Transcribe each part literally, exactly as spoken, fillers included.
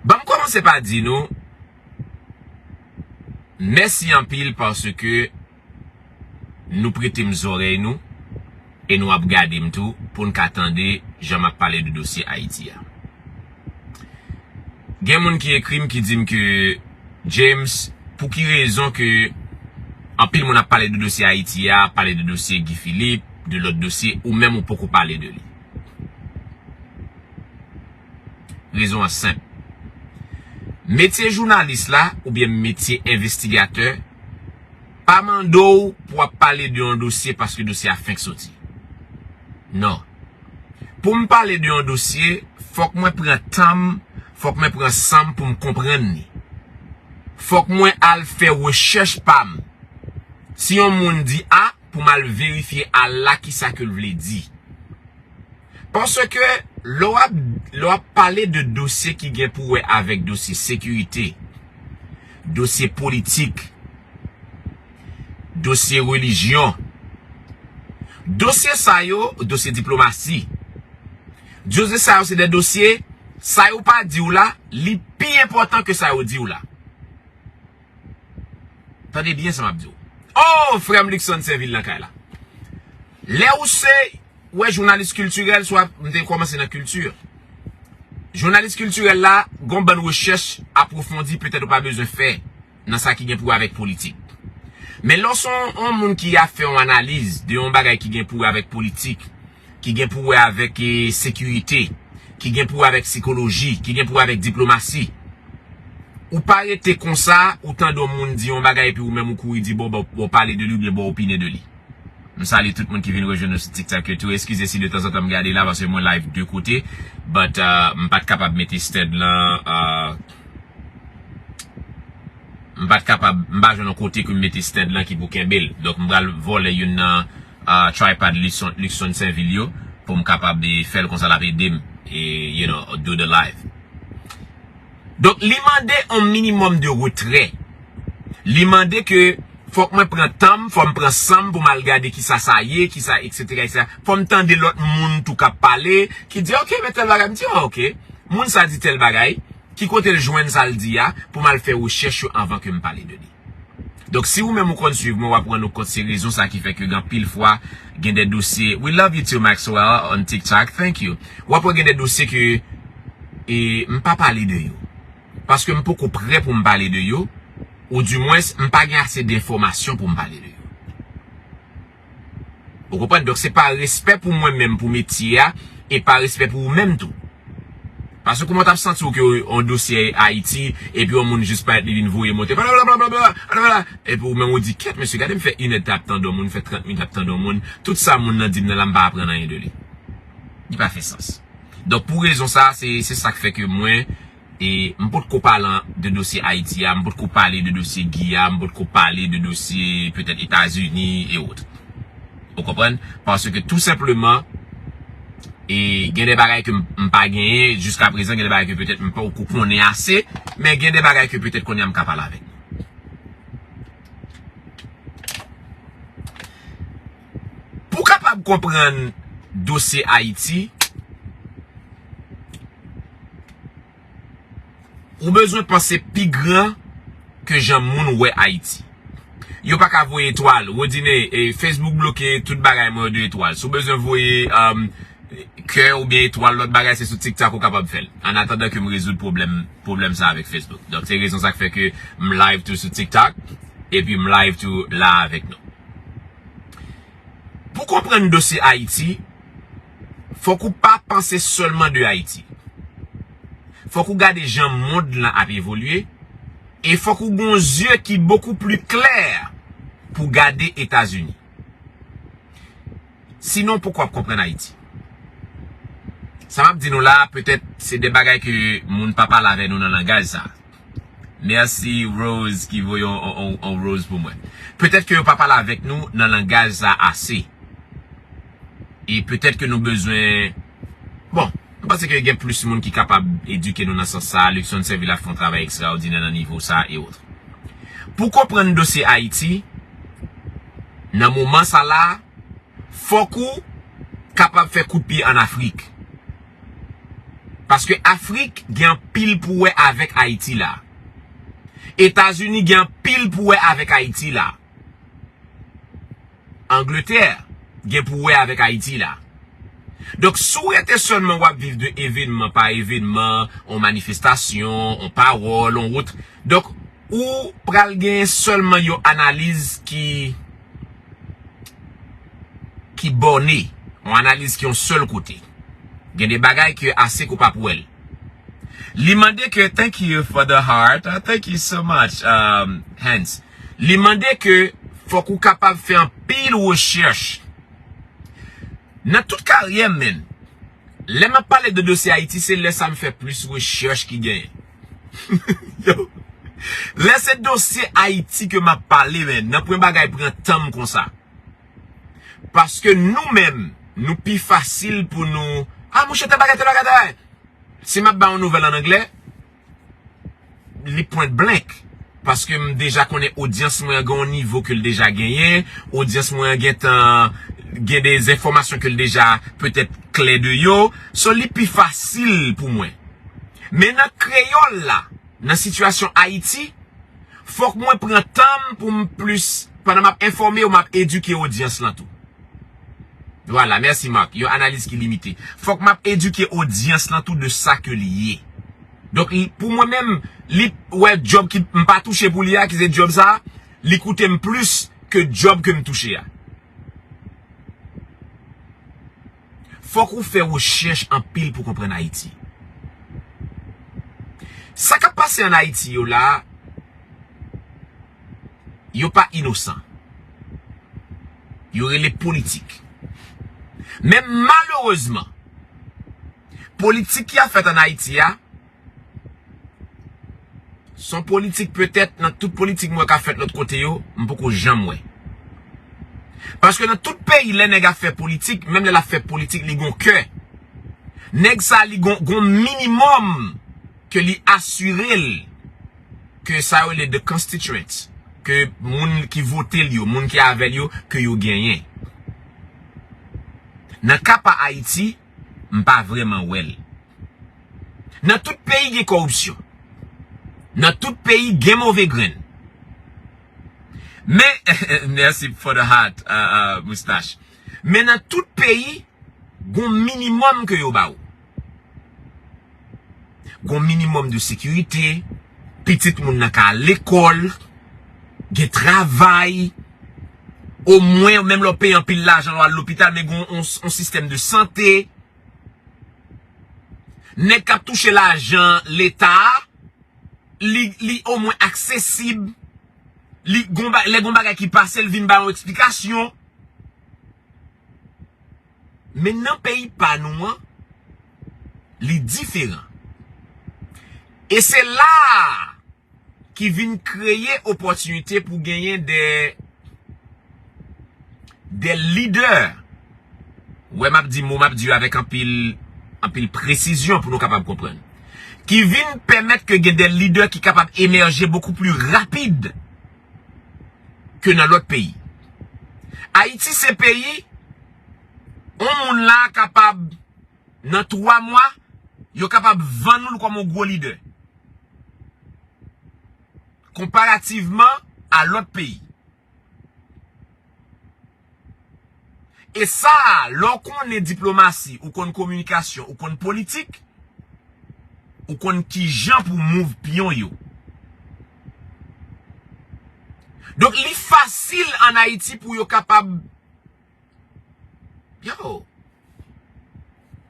Ban m kòmanse pa di nou mèsi anpil paske nou prete m zòrèy nou e nou ap gade m tou pou n ka tande jan m ap pale de dosye Ayiti a. Gen moun ki ekri m ki di m ke James, pou ki rezon ke anpil moun ap pale de dosye Ayiti a, pale de dosye Guy Philippe, de lòt dosye, ou menm ou poko pale de li? Rezon an senp. Metye jounalis la oubyen metye envestigatè pa mande w pou w ap pale de yon dosye paske dosye a fenk soti. Non. Pou m pale de yon dosye, fòk mwen pran tan m, fòk mwen pran san m pou m konprann li. Fòk mwen al fè rechèch pa m. Si yon moun di A, pou m al verifye A la kisa ke l vle di. Paske lè w ap, lè w ap pale de dosye ki gen pou wè avèk dosye sekirite, dosye politik, dosye relijyon, dosye sa yo, dosye diplomasi, dosye sa yo se de dosye, sa yo pa di w la, li pi enpòtan ke sa yo di w la. Tande byen sa m ap di w. Oh, frè m Luckson Sainvil nan kay la. Lè ou se, wè, jounalis kiltirèl, swa m te kòmanse nan kilti. Jounalis kiltirèl la, gon bann rechèch apwofondi petèt ou pa bezwen fè nan sa ki gen pou wè avèk politik. Men lè w se yon, yon moun ki ap fè yon analiz de yon bagay ki gen pou wè avèk politik, ki gen pou wè avèk, eh, sekirite, ki gen pou wè avèk sikoloji, ki gen pou wè avèk diplomasi, ou pa rete konsa, ou tande yon moun di yon bagay epi ou menm ou kouri di bon, bon, bon, pale de li oubyen bon opine de li. M salye tout moun ki vin rejwenn nou sou TikTok yo tou. Eskize si de tanzantan m gade la paske mwen live de kote. But, uh, m pa t kapab mete stand lan, uh, m pa t kapab, m pa jwenn yon kote ke m mete stand lan ki pou kenbe l. Donk, m pral vòlè youn nan, uh, tripod Luckson, Luckson Sainvil yo pou m kapab, eh, fè l konsa l ap ede m, eh, you know, do the live. Donk, li mande yon minimòm de retrè. Li mande ke fòk mwen pran tan m, fòk m pran san m pou m al gade kisa sa ye, kisa, et cetera, et cetera. Fòk m tande lòt moun tou k ap pale, ki di, "Ok, men tèl bagay." M di, "Ah, ok. Moun sa di tèl bagay. Ki kote l jwenn sa l di a pou m al fè rechèch yo anvan ke m pale de li?" Donk, si ou menm ou konn swiv mwen, w ap rann ou kont se rezon sa ki fè ke gen anpil fwa, gen de dosye. We love you too, Maxwell, on TikTok. Thank you. W ap wè gen de dosye ke, e, m pa pale de yo. Paske m poko prè pou m pale de yo, ou dimwens, m pa gen ase denfòmasyon pou m pale de yo. Ou konprann? Donk, se pa respè pou mwen menm, pou metye a, e pa respè pou ou menm tou. Paske kouman w t ap santi w ke yon dosye Ayiti, epi yon moun jis parèt li vin voye monte, blablabla, blablabla, epi ou menm ou di, "Kèt, mesye, gade m fè inèdtan ap tande yon moun, fè trant minit ap tande yon moun, tout sa moun nan di m nan la, m pa aprann anyen de li." Li pa fè sans. Donk, pou rezon sa, se, se sa k fè ke mwen, e m potko pale de dosye Ayiti a, m potko pale de dosye Guy a, m potko pale de dosye petèt Etazini e wòt. Ou konprann? Paske tou senpleman, e gen de bagay ke m, m pa genyen jiska prezan, gen de bagay ke petèt m pa poko konnen ase, men gen de bagay ke petèt kounye a m ka pale avèk nou. Pou w kapab konprann dosye Ayiti, ou bezwen panse pi gran ke jan moun wè Ayiti. Yo pa ka voye etwal. Rodine, e, Facebook bloke tout bagay mwen yo de etwal. Si w bezwen voye, um, kè oubyen etwal, lòt bagay, se sou TikTok ou kapab fè l. An atandan ke m rezoud pwoblèm, pwoblèm sa avèk Facebook. Donk, se rezon sa k fè ke m live tou sou TikTok, epi m live tou la avèk nou. Pou konprann dosye Ayiti, fòk ou pa panse sèlman de Ayiti. Fòk ou gade jan mond lan ap evolye, e fòk ou gen yon zye ki bokou pli klè pou gade Etazini. Sinon, w poko ap konprann Ayiti. Sa m ap di nou la, petèt, se de bagay ke moun pa pale avè nou nan langaj sa. Mèsi Rose ki voye on, on, on, on rose pou mwen. Petèt ke yo pa pale avèk nou nan langaj sa ase. E petèt ke nou bezwen, bon, m panse ke gen plis moun ki kapab edike nou nan sans sa. Luckson Sainvil ap fè yon travay ekstraòdinè nan nivo sa e wòt. Pou konprann dosye Ayiti, nan moman sa la, fòk ou kapab fè kout pye ann Afrik. Paske Afrik gen anpil pou wè avèk Ayiti la. Etazini gen anpil pou wè avèk Ayiti la. Angletè gen pou wè avèk Ayiti la. Donk, si w rete sèlman w ap viv de evenman pa evenman, on manifestasyon, on pawòl, on wout, donk, ou pral gen sèlman yon analiz ki ki bòne, yon analiz ki yon sèl kote. Gen de bagay ke ase ke w p ap wè l. Li mande ke, thank you for the heart, uh, thank you so much, um, Hans. Li mande ke fòk ou kapab fè anpil rechèch. Nan tout karyè m, menn, lè m ap pale de dosye Ayiti, se lè sa m fè plis rechèch ki genyen. Yo, lè se dosye Ayiti ke m ap pale, menn, nan pwen bagay pran tan m konsa. Paske nou menm, nou pi fasil pou nou, ah, mouche, tèl bagay, tèl bagay, tèl bagay. Si m ap ba yon nouvèl an anglè, li point blank. Paske m deja konnen odyans mwen an gen yon nivo ke l deja genyen, odyans mwen an gentan gen de enfòmasyon ke l deja petèt klè de yo. So, li pi fasil pou mwen. Men nan kreyòl la, nan sitiyasyon Ayiti, fòk mwen pran tan m pou m plis, pandan m ap enfòme yo, m ap edike odyans lan tou. Vwala, mèsi Mark. Yon analiz ki limite. Fòk m ap edike odyans lan tou de sa ke li ye. Donk, li, pou mwen menm, li wè djòb ki m pa touche pou li a, ki se djòb sa a, li koute m plis ke djòb ke m touche a. Fòk ou fè rechèch anpil pou konprann Ayiti. Sa k ap pase ann Ayiti yo la, yo pa inosan. Yo rele politik. Men malerezman, politik ki ap fèt ann Ayiti a, se yon politik petèt nan tout politik mwen ka fèt lòt kote yo, m poko janm wè. Paske nan tout peyi, lè nèg ap fè politik, menm lè l ap fè politik, li gon kè. Nèg sa, li gon, gon minimòm ke li asire l ke sa yo rele the constituents, ke moun ki vote l yo, moun ki avè l yo, ke yo genyen. Nan ka pa Ayiti, m pa vrèman wè l. Nan tout peyi gen kòripsyon. Nan tout peyi gen move grenn. Men, mèsi for the heart, uh, uh, Moustache. Men nan tout peyi, gon minimòm ke yo ba ou. Gon minimòm de sekirite, pitit moun nan ka al lekòl, gen travay, omwen, menm lè w peye anpil lajan, lè w al lopital, men gon on, on sistèm de sante. Nèg k ap touche lajan leta a, li, li omwen aksesib. Li gon ba-, lè gon bagay ki pase, l vin ba yon eksplikasyon. Men nan peyi pa nou an, li diferan. E se la a ki vin kreye opòtinite pou genyen de, de lidè. Wè, m ap di mo, m ap di yo avèk anpil, anpil presizyon pou nou kapab konprann. Ki vin pèmèt ke gen de lidè ki kapab emèje bokou pli rapid ke nan lòt peyi. Ayiti se peyi, yon moun la kapab, nan twa mwa, yo kapab vann ou l kòm yon gwo lidè. Konparativman a lòt peyi. E sa, lè w konnen diplomasi, ou konn kominikasyon, ou konn politik, ou konn kijan pou move pyon yo. Donk, li fasil ann Ayiti pou yo kapab, yo,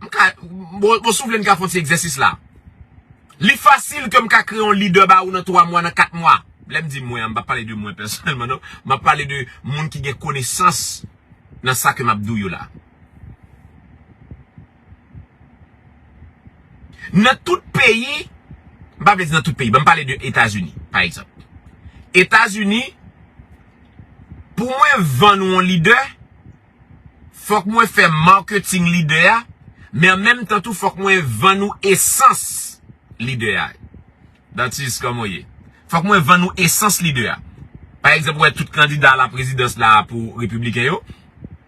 m ka, bon, bon, si w vle, n ka fè yon ti egzèsis la. Li fasil ke m ka kreye yon lidè ba ou nan twa mwa, nan kat mwa. Lè m di mwen an, m p ap pale de mwen pèsonèlman, non. M ap pale de moun ki gen konesans nan sa ke m ap di w yo la. Nan tout peyi, m pa vle di nan tout peyi, ban m pale de Etazini, pa egzanp. Etazini, pou mwen vann ou yon lidè, fòk mwen fè marketing lidè a, men an menm tan tou, fòk mwen vann ou esans lidè a. That is kòman w ye. Fòk mwen vann ou esans lidè a. Pa egzanp, ou wè tout kandida la prezidans la pou repibliken yo,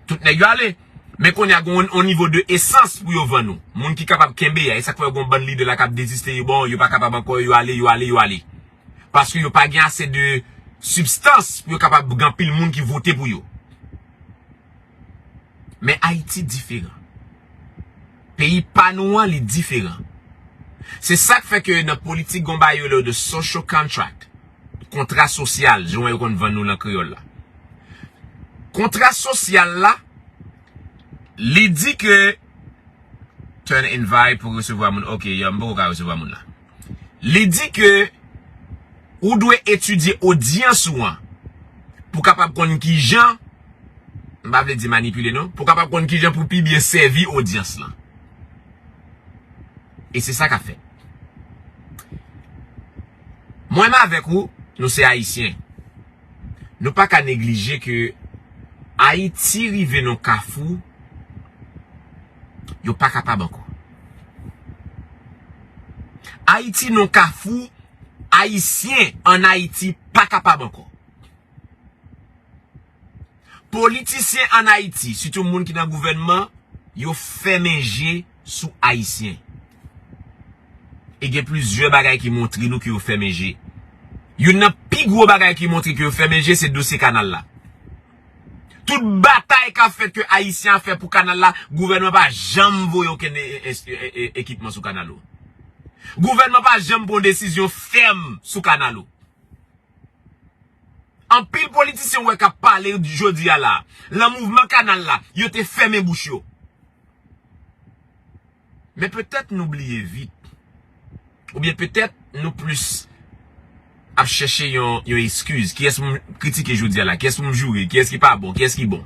tout nèg yo ale. Men kounye a gen yon, yon nivo de esans pou yo vann ou. Moun ki kapab kenbe a, e sa k fè yo gen yon bann lidè la k ap deziste, yo bon, yo pa kapab ankò, yo ale, yo ale, yo ale. Paske yo pa gen ase de sibstans pou yo kapab gen anpil moun ki vote pou yo. Men Ayiti diferan. Peyi pa nou an, li diferan. Se sa k fè ke nan politik, gen yon bagay yo rele de social contract. Kontra sosyal, jan yo konn vann nou lan kreyòl la. Kontra sosyal la, li di ke turn invite pou resevwa moun. Ok, yo, m poko ka resevwa moun la. Li di ke ou dwe etidye odyans ou an pou kapab konn kijan, m pa vle di manipile non, pou kapab konn kijan pou pi byen sèvi odyans lan. E se sa k ap fèt. Mwen menm avèk ou, nou se Ayisyen. Nou pa ka neglije ke Ayiti rive nan kafou, yo pa kapab ankò. Ayiti nan kafou, Ayisyen ann Ayiti pa kapab ankò. Politisyen ann Ayiti, sitou moun ki nan gouvènman, yo fèmen je sou Ayisyen. E gen plizyè bagay ki montre nou ke yo fèmen je. Youn nan pi gwo bagay ki montre ke yo fèmen je, se dosye kanal la. Tout batay k ap fèt ke Ayisyen ap fè pou kanal la, gouvènman pa janm voye okenn e-, e-, e-, e-, ekipman sou kanal ou. Gouvènman pa janm pran desizyon fèm sou kanal ou. Anpil politisyen w wè k ap pale jodi a la, lan mouvman kanal la, yo te fèmen bouch yo. Men petèt nou bliye vit. Oubyen petèt nou plis ap chèche yon, yon eskiz. Kiyès pou m kritike jodi a la? Kiyès pou m joure? Kiyès ki pa bon? Kiyès ki bon?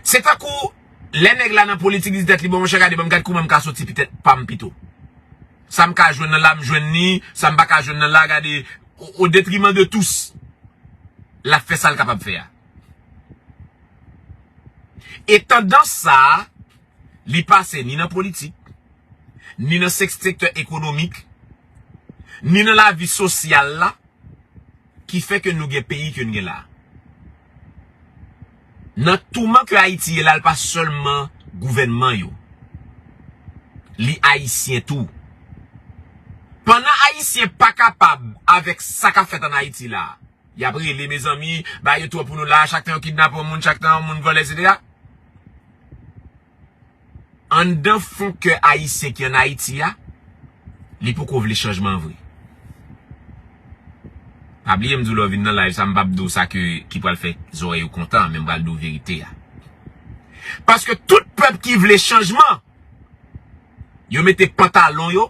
Se tankou lè nèg la nan politik, li di tèt li, "Bon, monchè, gade, ban m gad kouman m ka soti petèt pa m pito. Sa m ka jwenn nan la, m jwenn li, sa m pa ka jwenn nan la, gade, o, o detriman de tous." L ap fè sa l kapab fè a. E tandans sa a, li pase ni nan politik, ni nan sek-, sektè ekonomik, ni nan lavi sosyal la, ki fè ke nou gen peyi ke n gen la. Nan touman ke Ayiti ye la, l pa sèlman gouvènman yo. Li Ayisyen tou. Pandan Ayisyen pa kapab avèk sa k ap fèt ann Ayiti la, y ap rele, mezanmi, bagay yo twòp pou nou la, chak tan yo kidnape yon moun, chak tan yon moun vòlè, etsetera. Anndan fon kè Ayisyen ki ann Ayiti a, li poko vle chanjman vre. Pa bliye m di w lè w vin nan live sa, m p ap di w sa ke, ki pral fè zòrèy ou kontan, men m pral di w verite a. Paske tout pèp ki vle chanjman, yo mete pantalon yo,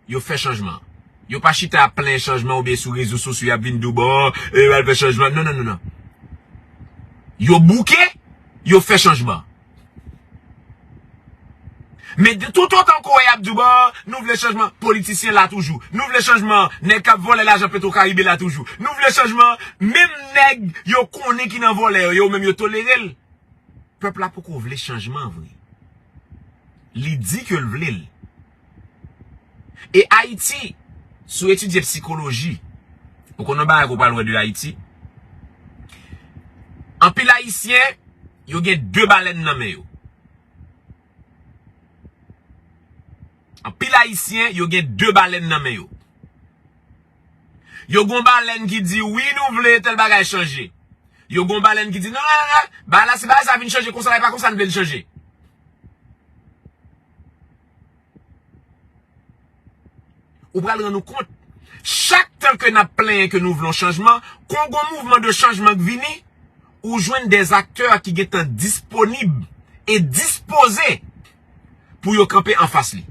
yo fè chanjman. Yo pa chita ap plenyen chanjman oubyen sou rezo sosyo y ap vin di w, "Bon, e, yo al fè chanjman." Non, non, non, non. Yo bouke, yo fè chanjman. Men de, tout otan ke w wè y ap di w, "Bon, nou vle chanjman," politisyen la toujou. "Nou vle chanjman," nèg k ap vòlè lajan Petwokaribe la toujou. "Nou vle chanjman," menm nèg yo konnen ki nan vòlè yo, yo menm yo tolere l. Pèp la poko vle chanjman vre. Li di ke l vle l. E Ayiti, si w etidye sikoloji, ou konn yon bagay ke w pral wè de Ayiti, anpil Ayisyen, yo gen de balèn nan men yo. Anpil Ayisyen, yo gen de balèn nan men yo. Yo gon balèn ki di, "Wi, nou vle tèl bagay chanje." Yo gon balèn ki di, "Non, non, non, non, bagay la, si bagay sa vin chanje konsa, e pa konsa n vle l chanje." Ou pral rann ou kont, chak tan ke n ap plenyen ke nou vle yon chanjman, kon gon mouvman de chanjman k vini, ou jwenn dè aktè ki gentan disponib e dispoze pou yo kanpe anfas li.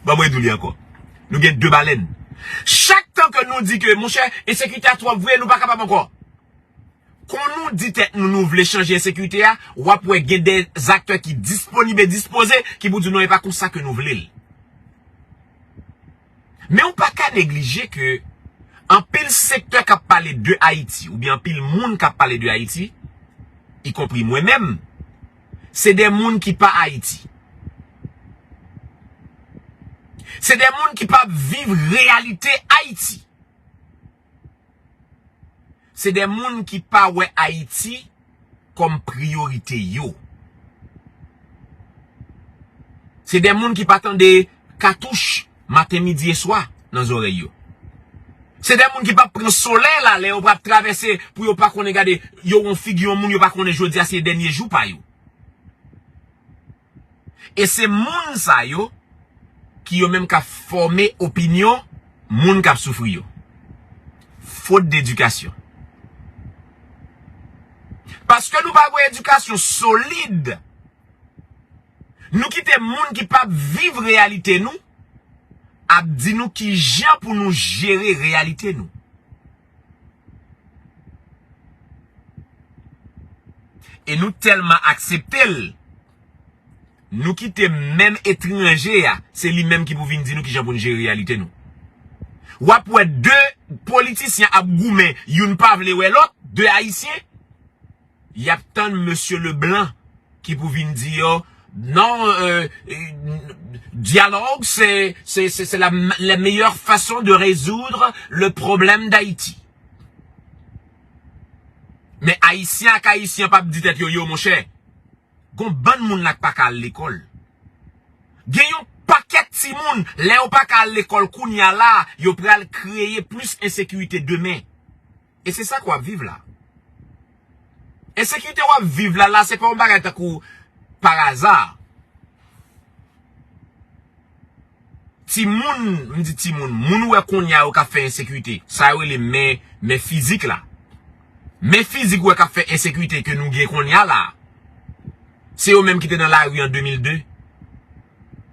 Ban mwen di w li ankò. Nou gen de balèn. Chak tan ke nou di ke, monchè, ensekirite a twòp vre, nou pa kapab ankò. Kon nou di tèt nou, nou vle chanje ensekirite a, w ap wè gen dè aktè ki disponib e dispoze, ki pou di w non, e pa konsa ke nou vle l. Men ou pa ka neglije ke anpil sektè k ap pale de Ayiti, oubyen anpil moun k ap pale de Ayiti, ikonpri mwen menm, se de moun ki pa Ayiti. Se de moun ki pa viv reyalite Ayiti. Se de moun ki pa wè Ayiti kòm priyorite yo. Se de moun ki pa tande katouch maten, midi e swa nan zòrèy yo. Se de moun ki p ap pran solèy la lè yo p ap travèse pou yo pa konnen gade, yo wè yon figi yon moun yo pa konnen jodi a se dènye jou pa yo. E se moun sa yo ki yo menm k ap fòme opinyon moun k ap soufri yo. Faute d'éducation. Paske nou pa gen edikasyon solid, nou kite moun ki p ap viv reyalite nou ap di nou kijan pou nou jere reyalite nou. E nou tèlman aksepte l, nou kite menm etranje a, se li menm ki pou vin di nou kijan pou n jere reyalite nou. W ap wè de politisyen ap goumen, youn pa vle wè lòt, de Ayisyen, y ap tann mesye Leblanc ki pou vin di yo, non, euh, euh, dialogue, c'est, c'est, c'est, c'est la, la meilleure façon de résoudre le problème d'Haïti. Men Ayisyen ak Ayisyen p ap di tèt yo, yo, monchè, gon bann moun la k pa ka al lekòl. Gen yon pakèt timoun, lè yo pa ka al lekòl kounye a la, yo pral kreye plis ensekirite demen. E se sa k w ap viv la. Ensekirite w ap viv la, la, se pa yon bagay tankou pa aza. Timoun, m di timoun, moun ou wè kounye a yo k ap fè ensekirite, sa yo rele men, men fizik la. Men fizik ou wè k ap fè ensekirite ke nou gen kounye a la. Se yo menm ki te nan lari an de mil de.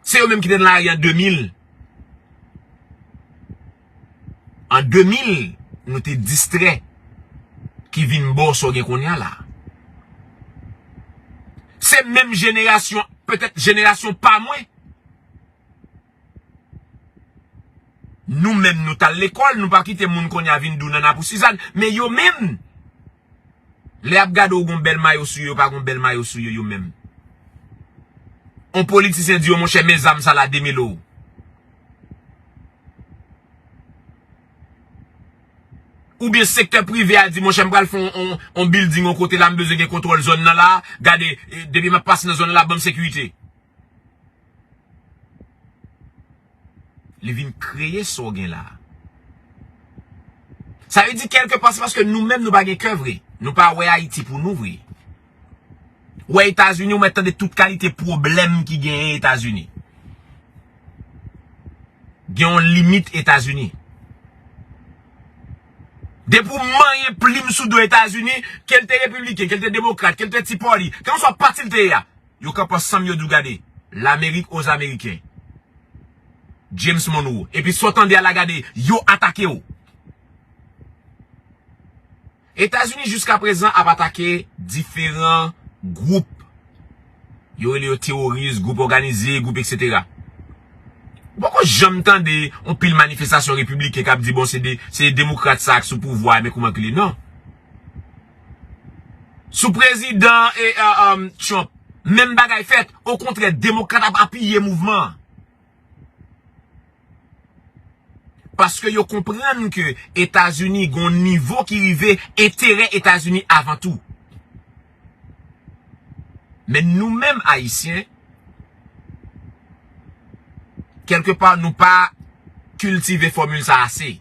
Se yo menm ki te nan lari an de mil. An de mil, nou te distrè, ki vin ba w sa w gen kounye a la. Se menm jenerasyon, petèt jenerasyon pa mwen. Nou menm, nou t al lekòl, nou pa kite moun kounye a vin di w nanna pou Sizàn. Men yo menm, lè y ap gade w gon bèl mayo sou yo, yo pa gon bèl mayo sou yo, yo menm. On politisyen di yo, monchè, men zam sa la demele w. Oubyen sektè prive a di, monchè, m pral fè on, on, on building on kote la, m bezwen gen kontwòl zòn nan la, gade, e, depi m ap pase nan zòn nan la, ban m sekirite. Li vin kreye sa w gen la. Sa vle di, kèlke pa, se paske nou menm, nou pa gen kè vre. Nou pa wè Ayiti pou nou vre. Ou wè Etazini, ou mèt tande tout kalite pwoblèm ki genyen Etazini. Gen yon limit Etazini. Depi w manyen plim sou do Etazini, ke l te repibliken, ke l te demokrat, ke l te ti pati, kèlkanswa pati l te ye a, yo kanpe ansanm, yo di w, gade, Lamerik aux Américains. James Monroe. Epi sa w tande a la, gade, yo atake w. Etazini jiskaprezan ap atake diferan gwoup. Yo rele yo teworis, gwoup òganize, gwoup etsetera. Ou poko janm tande yon pil manifestasyon repibliken k ap di, bon, se de, se demokrat sa k sou pouvwa a, men kouman k li, non. Sou prezidan e, e, e, Trump, menm bagay fèt. Okontrè, demokrat ap apiye mouvman an. Paske yo konprann ke Etazini gon nivo ki rive, enterè Etazini avan tou. Men nou menm Ayisyen, kèlke pa nou pa kiltive fòmil sa ase.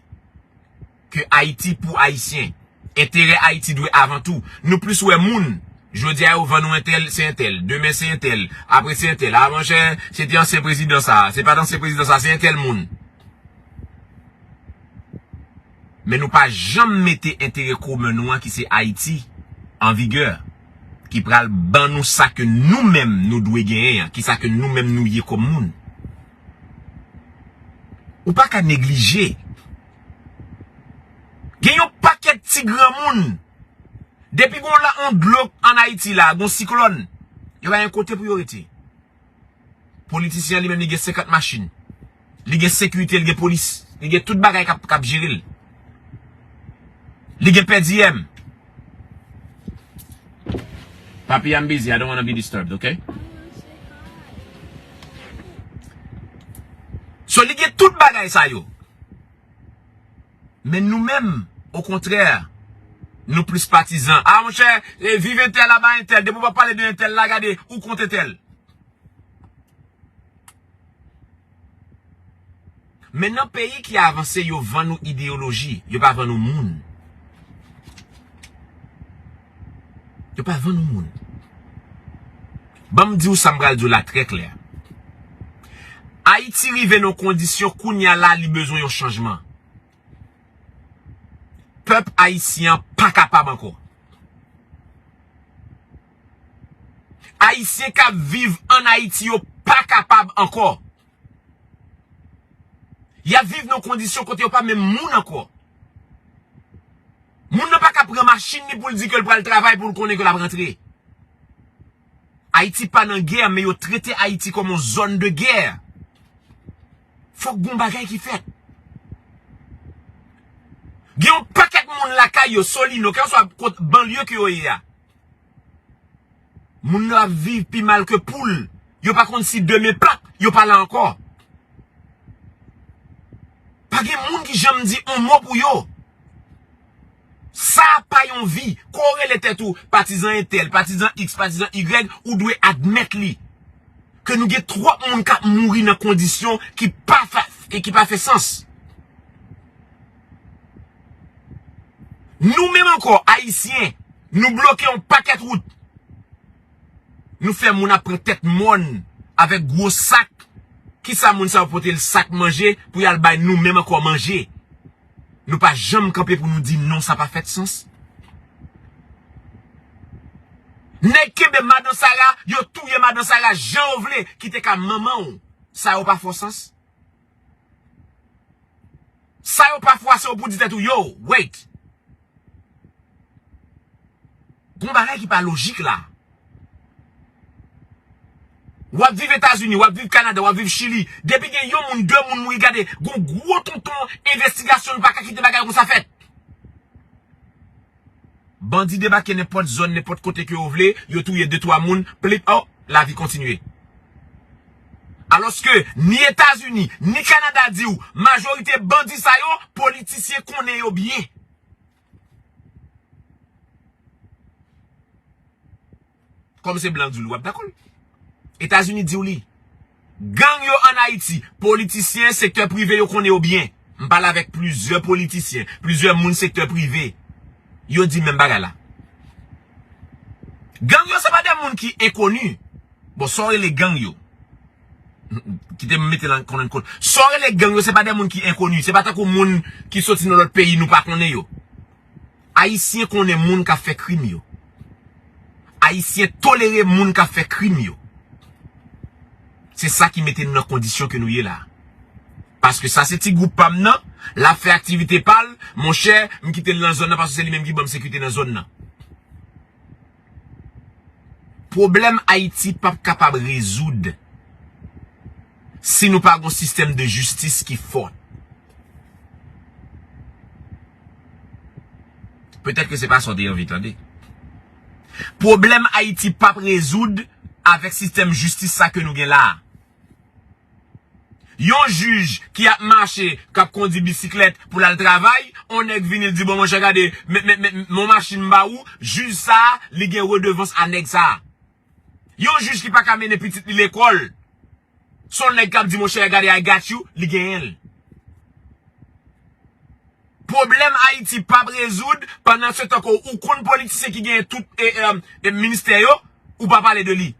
Ke Ayiti pou Ayisyen. Enterè Ayiti dwe avan tou. Nou plis wè moun. Jodi a yo vann ou entèl, se entèl. Demen se entèl. Apre se entèl. A monchè, se te ansyen prezidan sa. Se pa t ansyen prezidan sa, se entèl moun. Men nou pa janm mete enterè komen nou an ki se Ayiti an vigè. Ki pral ban nou sa ke nou menm nou dwe genyen an. Ki sa ke nou menm nou ye kòm moun. Ou pa ka neglije. Gen yon pakèt ti granmoun. Depi gon la, on dlo ann Ayiti la, gon siklòn, yo pa gen kote pou yo rete. Politisyen an li menm li gen senkant machin. Li gen sekirite, li gen polis. Li gen tout bagay k ap, k ap jere l. Li gen pèdi M. Papi, I'm busy. I don't wanna be disturbed, okay? So, li gen tout bagay sa yo. Men nou menm, okontrè, Nou plis patizan. Ah, monchè, e, viv entèl, aba entèl. Depi w pa pale de entèl la, gade, ou kont entèl. Men nan peyi ki avanse, yo vann ou ideyoloji, yo pa vann ou moun. Yo pa vann ou moun. Ban m di w sa m pral di w la trè klè. Ayiti rive nan kondisyon kounye a la li bezwen yon chanjman. Pèp ayisyen an pa kapab ankò. Ayisyen k ap viv ann Ayiti yo pa kapab ankò. Y ap viv nan kondisyon kote yo pa menm moun ankò. Moun nan pa ka pran machin li pou l di ke l pral travay pou l konnen ke l ap rantre. Ayiti pa nan gè, men yo trete Ayiti kòm yon zòn de gè. Fòk gon bagay ki fèt. Gen yon pakèt moun lakay yo, Solino, kèlkeswa kot banlye ke yo ye a. Moun yo ap viv pi mal ke poul. Yo pa konn si demen p ap, yo pa la ankò. Pa gen moun ki janm di yon mo pou yo. Sa pa yon vi. Kon w rele tèt ou patizan entèl, patizan X, patizan Y, ou dwe admèt li. Ke nou gen twòp moun k ap mouri nan kondisyon ki pa fè, ki pa fè sans. Nou menm ankò, Ayisyen, nou bloke yon pakèt wout. Nou fè moun ap pran tèt mòn avèk gwo sak. Kisa moun sa yo pote l sak manje pou y al bay nou menm ankò manje? Nou pa janm kanpe pou nou di non, sa pa fèt sans. Nèg kenbe madan Sara, yo touye madan Sara jan yo vle, ki te ka manman w. Sa yo pa fè w sans? Sa yo pa fè w ase w pou di tèt ou, yo, wait. Gon bagay ki pa lojik la. W ap viv Etazini, w ap viv Kanada, w ap viv Chili. Depi gen yon moun, de moun mouri, gade, gon gwo tonton envestigasyon, nou pa ka kite bagay konsa fèt. Bandi debake nenpòt zòn, nenpòt kote ke yo vle, yo touye de twa moun, plip, oh, lavi kontinye. Alòske ni Etazini, ni Kanada di w, majorite bandi sa yo, politisyen konnen yo byen. Kòm se blan k di w li, w ap dakò l. Etazini di w li. Gang yo ann Ayiti, politisyen, sektè prive yo konnen yo byen. M pale avèk plizyè politisyen, plizyè moun sektè prive. Yo di menm bagay la. Gang yo se pa de moun ki enkoni. Bon, sa w rele gang yo. Kite m mete l an konnen kot. Sa w rele gang yo, se pa de moun ki enkoni. Se pa tankou moun ki soti nan lòt peyi nou pa konnen yo. Ayisyen konnen moun k ap fè krim yo. Ayisyen tolere moun k ap fè krim yo. Se sa ki mete n nan kondisyon ke nou ye la. Paske sa se ti gwoup pa m nan, l ap fè aktivite pa l, monchè, m kite l nan zòn nan paske se li menm ki ban m sekirite nan zòn nan. Pwoblèm Ayiti p ap kapab rezoud si nou pa gon sistèm de jistis ki fò. Petèt ke se pa sa w te anvi tande. Pwoblèm Ayiti p ap rezoud avèk sistèm jistis sa ke nou gen la a. Yon jij ki ap mache, k ap kondi bisiklèt pou l al travay, on nèg vini, l di, bon, monchè, gade, men, men, men, men yon machin m ba ou, jij sa a, li gen redevans a nèg sa a. Yon jij ki pa ka mennen pitit li lekòl, se yon nèg k ap di, monchè, gade, I got you, li genyen l. Pwoblèm Ayiti p ap rezoud pandan se tan ke ou konn politisyen ki genyen tout e, e, e, ministè yo, ou pa pale de li.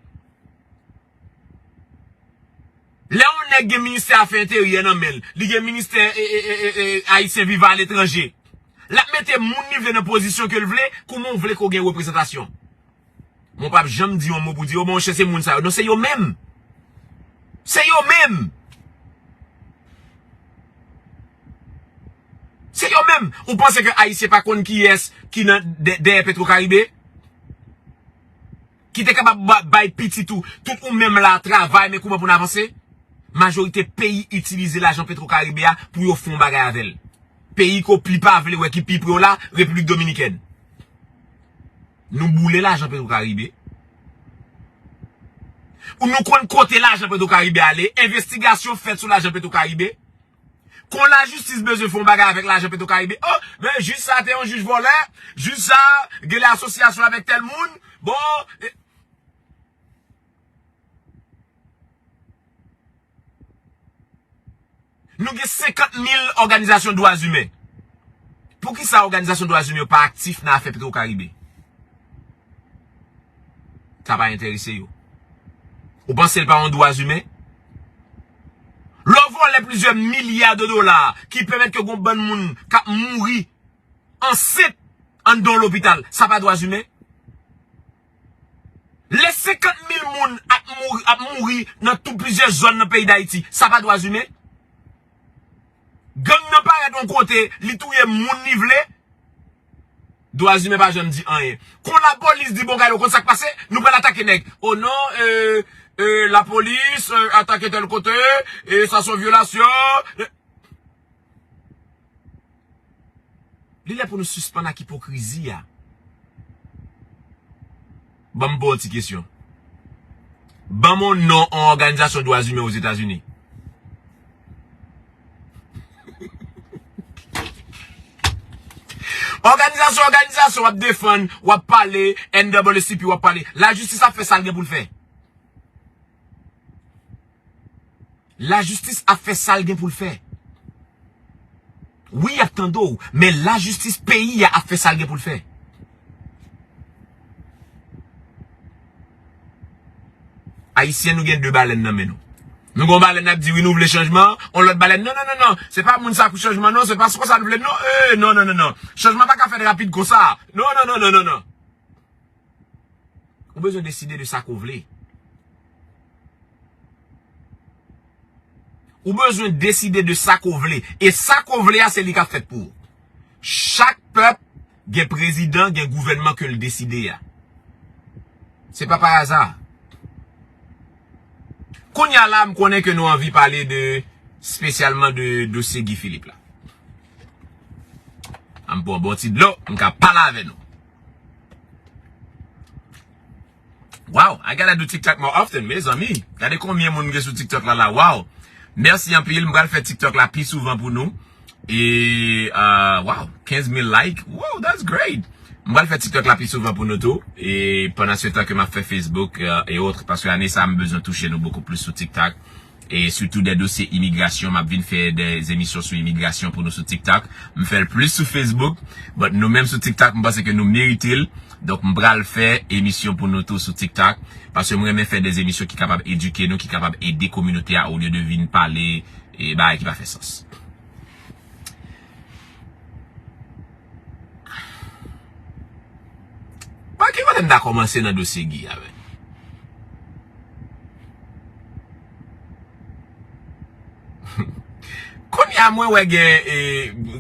Lè yon nèg gen ministè afè enteryè nan men l, li gen ministè e, e, e, e, e, Ayisyen vivan aletranje, l ap mete moun li vle nan pozisyon ke l vle, kouman w vle ke w gen reprezantasyon? Mwen p ap janm di yon mo pou di, o monchè, se moun sa yo. Non, se yo menm. Se yo menm. Se yo menm. Ou panse ke Ayisyen pa konn kiyès ki nan dè-, dèyè Petro Karibe? Ki te kapab ba-, bay pitit ou, tout ou menm la, travay, men kouman pou n avanse? Majorite peyi itilize lajan Petro Karibe a pou yo fè yon bagay avè l. Peyi ke w pi pa vle wè ki pi pre w la, Repiblik Dominikèn. Nou boule lajan Petro Karibe. Ou nou konn kote lajan Petro Karibe ale, envestigasyon fèt sou lajan Petro Karibe. Kon lajistis bezwen fè yon bagay avèk lajan Petwokaribe, oh, men jij sa te yon jij vòlè, jij sa gen lè asosyasyon avèk tèl moun. Bon, e, nou gen senkant mil òganizasyon dwa imen. Poukisa òganizasyon dwa imen yo pa aktif nan afè Petwokaribe? Sa pa enterese yo. Ou panse l pa yon dwa imen? Lè w vòlè plizyè milya de dola ki pèmèt ke gon bann moun k ap mouri ansent anndan yon lopital, sa pa dwa imen? Lè senkant mil moun ap mouri, ap mouri nan tout plizyè zòn nan peyi Dayiti, sa pa dwa imen? Gang nan parèt yon kote, li touye moun li vle, dwa imen pa janm di anyen. Kon lapolis di bon kay, ou konn sa k pase? Nou pral atake nèg. Oh non, euh, euh, lapolis, euh, atake tèl kote, e sa se yon vyolasyon. Li lè pou nou sispann ak ipokrizi a. Ban m poze w ti kesyon. Ban m yon non yon òganizasyon dwa imen Ozetazini. Òganizasyon, òganizasyon, w ap defann, w ap pale, N double A C P, w ap pale. Lajistis ap fè sa l gen pou l fè. Lajistis ap fè sa l gen pou l fè. Wi, y ap tande w, men lajistis peyi a ap fè sa l gen pou l fè. Ayisyen, nou gen de balèn nan men nou. Nou gen yon balèn ap di, wi, nou vle chanjman, yon lòt balèn, non, non, non, non, se pa moun sa pou chanjman, non, se pa konsa nou vle, non, e, non, non, non, non. Chanjman pa ka fèt rapid konsa. Non, non, non, non, non, non. Ou bezwen deside de sa ke w vle. Ou bezwen deside de sa ke w vle. E sa ke w vle a, se li k ap fèt pou ou. Chak pèp gen prezidan, gen gouvènman ke l deside a. Se pa pa aza. Kounye a la, m konnen ke nou anvi pale de, espesyalman de dosye Guy Philippe la. An m pran bon ti dlo, m ka pale avè nou. Wow, I gotta do TikTok more often, mezanmi. Gade konbyen moun gen sou TikTok la la. Wow. Mèsi anpil. M pral fè TikTok la pi souvan pou nou. E, uh, wow, kenz mil like. Wow, that's great. M pral fè TikTok la pi souvan pou nou tou. E pandan se tan ke m ap fè Facebook, euh, e otre, paske ane sa a, m bezwen touche nou bokou plis sou TikTok. E sitou de dosye imigrasyon, m ap vin fè de emisyon sou imigrasyon pou nou sou TikTok. M fè l plis sou Facebook, but nou menm sou TikTok, m panse ke nou merite l. Donk, m pral fè emisyon pou nou tou sou TikTok, paske m renmen fè de emisyon ki kapab edike nou, ki kapab ede kominote a, olye de vin pale, e, bagay ki pa fè sans. Bon, ki kote m ta kòmanse nan dosye Guy a menm? Kounye a mwen wè gen, e,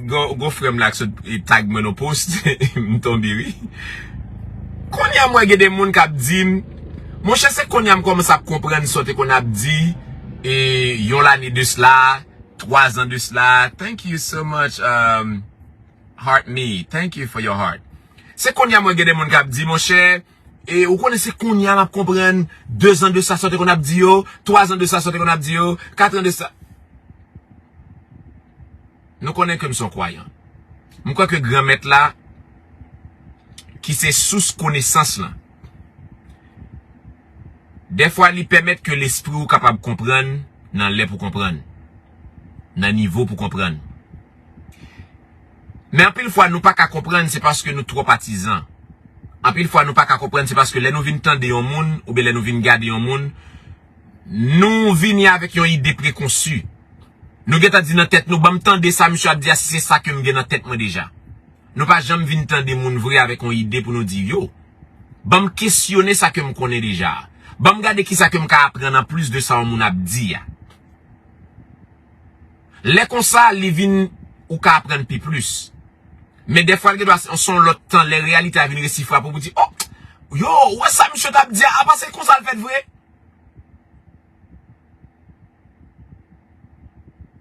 gon, gon frè m la k sot, e, tag mwen nan post, m tonbe wi. Kounye a mwen gen de moun k ap di m, monchè, se kounye a m kòmanse ap konprann sa w te konn ap di, e, yon lane de sla, twa zan de sla. Thank you so much, um, Heart Me. Thank you for your heart. Se kounye a mwen gen de moun k ap di, monchè, e ou konnen se kounye a m ap konprann, de zan de sa sa w te konn ap di yo, twa zan de sa sa w te konn ap di yo, kat an de sa. Nou konnen ke m se yon kwayan. M kwè ke Granmèt la, ki se sous konesans lan, dèfwa li pèmèt ke lespri w kapab konprann nan lè pou konprann, nan nivo pou konprann. Men anpil fwa, nou pa ka konprann, se paske nou twò patizan. Anpil fwa, nou pa ka konprann, se paske lè nou vin tande yon moun, oubyen lè nou vin gade yon moun, nou vini avèk yon ide prekonsi. Nou gentan di nan tèt nou, "Ban m tande sa misye ap di a, si se sa ke m gen nan tèt mwen deja." Nou pa janm vin tande moun vre avèk yon ide pou nou di, "Yo, ban m kesyone sa ke m konnen deja a. Ban m gade kisa ke m ka aprann anplis de sa yon moun ap di a." Lè konsa, li vin, ou ka aprann pi plis. Men dèfwa, l gen dwa se yon lòt tan, lè reyalite a vin resi frape w pou di, "Oh, yo, ou wè sa misye t ap di a, apa se konsa l fèt vre?"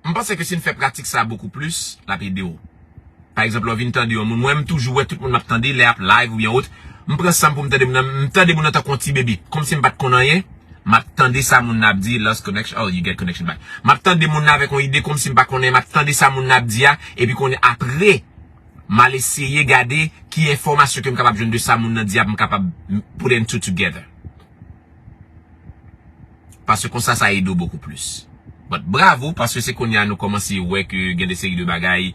M panse ke si n fè pratik sa bokou plis, l ap ede w. Pa egzanp, lè w vin tande yon moun, mwen, m toujou wè tout moun m ap tande, lè y ap live oubyen wot, m pran san m pou m tande moun nan, m tande moun nan tankou yon ti bebe, kòmsi m pa t konn anyen. M ap tande sa moun nan ap di, lost connection, oh, you get connection back. M ap tande moun nan avèk yon ide kòmsi m pa konnen, m ap tande sa moun nan ap di a, epi konnen apre, m al eseye gade ki enfòmasyon ke m kapab jwenn de sa moun nan di a, pou m kapab put them two together. Paske konsa, sa ede w bokou plis. But bravo, paske se kounye a nou kòmanse wè ke gen de seri de bagay,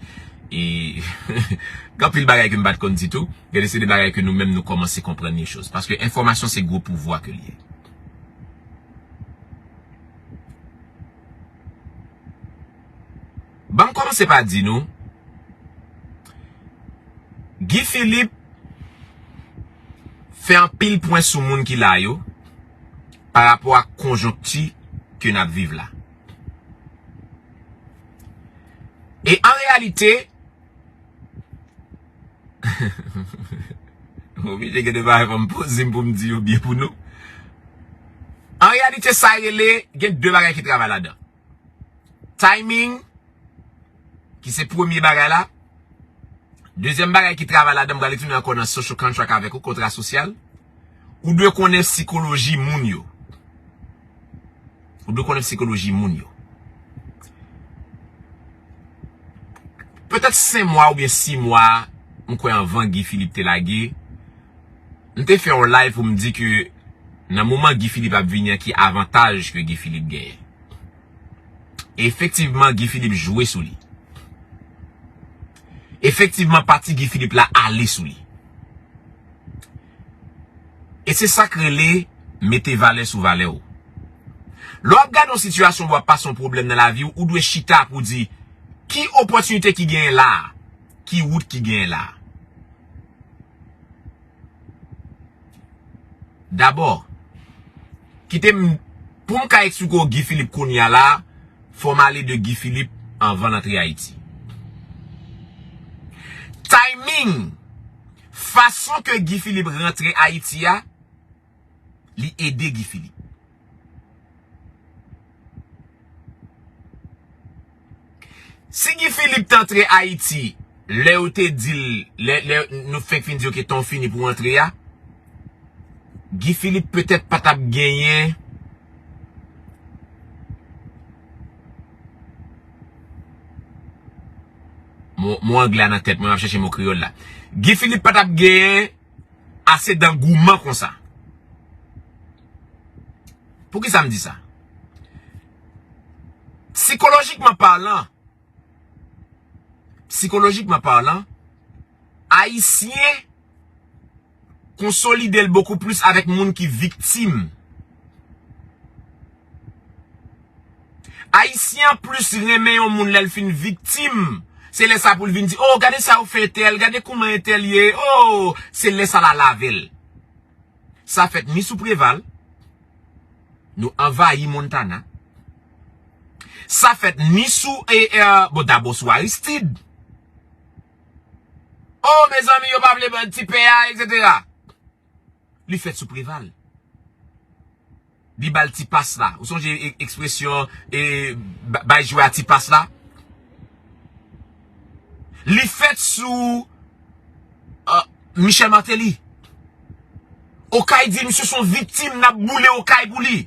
e gen anpil bagay ke m pa t konn ditou, gen de seri de bagay ke nou menm nou kòmanse konprann les choses. Paske enfòmasyon se gwo pouvwa ke l ye. Ban m kòmanse pa di nou, Guy Philippe fè anpil pwen sou moun ki la yo pa rapò ak konjonkti ke n ap viv la. E an reyalite, m oblije gen de bagay fò m poze m pou m di yo byen pou nou. An reyalite, sa rele, gen de bagay ki travay ladan. Timing, ki se premye bagay la. Dezyèm bagay ki travay ladan, m pral retounen ankò nan social contract avèk ou, kontra sosyal. Ou dwe konnen sikoloji moun yo. Ou dwe konnen sikoloji moun yo. Petèt senk mwa oubyen sis mwa, m kwè anvan Guy Philippe te lage, m te fè yon live pou m di ke nan moman Guy Philippe ap vini an, ki avantaj ke Guy Philippe genyen. E efektivman, Guy Philippe jwe sou li. Efektivman, pati Guy Philippe la ale sou li. E se sa k rele mete valè sou valè w. Lè w ap gade yon sitiyasyon, w ap pase yon pwoblèm nan lavi w, ou dwe chita pou di, ki opòtinite ki genyen la a? Ki wout ki genyen la a? Dabò, kite m, pou m ka eksplike w Guy Philippe kounye a la, fò m ale de Guy Philippe anvan l antre Ayiti. Timing, fason ke Guy Philippe rantre Ayiti a, li ede Guy Philippe. Si Guy Philippe t antre Ayiti, lè yo te di l, lè, lè nou fenk fin di yo ke tan w fini pou w antre a, Guy Philippe petèt pa t ap genyen mo, mo anglè a nan tèt mwen, m ap chèche mo kreyòl la. Guy Philippe pa t ap genyen ase dangouman konsa. Poukisa m di sa? Sikolojikman palan, sikolojikman palan, Ayisyen konsolide l bokou plis avèk moun ki viktim. Ayisyen an plis renmen yon moun lè l fin viktim. Se lè sa pou l vin di, "Oh, gade sa yo fè entèl, gade kouman entèl ye, oh!" Se lè sa l al avè l. Sa fèt ni sou Preval, nou anvayi Montana. Sa fèt ni sou, e, e, bon, dabò sou Aristide. Oh, mezanmi, yo pa vle ban ti pè a, etsetera. Li fèt sou Preval. Li ba l ti pas la. Ou sonje e-, ekspresyon, e, ba-, bay jwè a ti pas la? Li fèt sou, euh, Michel Martelly. Okay di misye se yon viktim, n ap boule Okay pou li.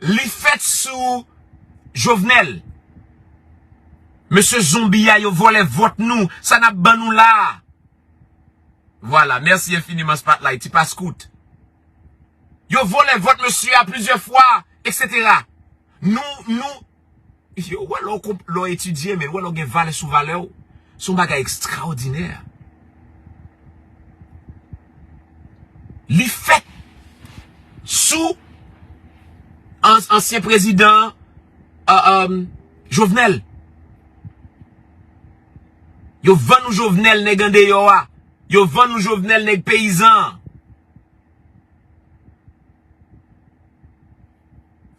Li fèt sou Jovenel. Mesye zonbi a, yo vòlè vòt nou, sa n ap ban nou la a? Vwala, mèsi enfiniman Spotlight, ti pas kout. Yo vòlè vòt mesye a plizyè fwa, etsetera. Nou, nou, yo, wè lè w konp-, lè w etidye, men wè lè w gen valè sou valè w. Se yon bagay ekstraòdinè. Li fèt sou an-, ansyen prezidan, euh, euh, Jovenel. Yo vann nou Jovenel nèg andeyò a. Yo vann nou Jovenel nèg peyizan an.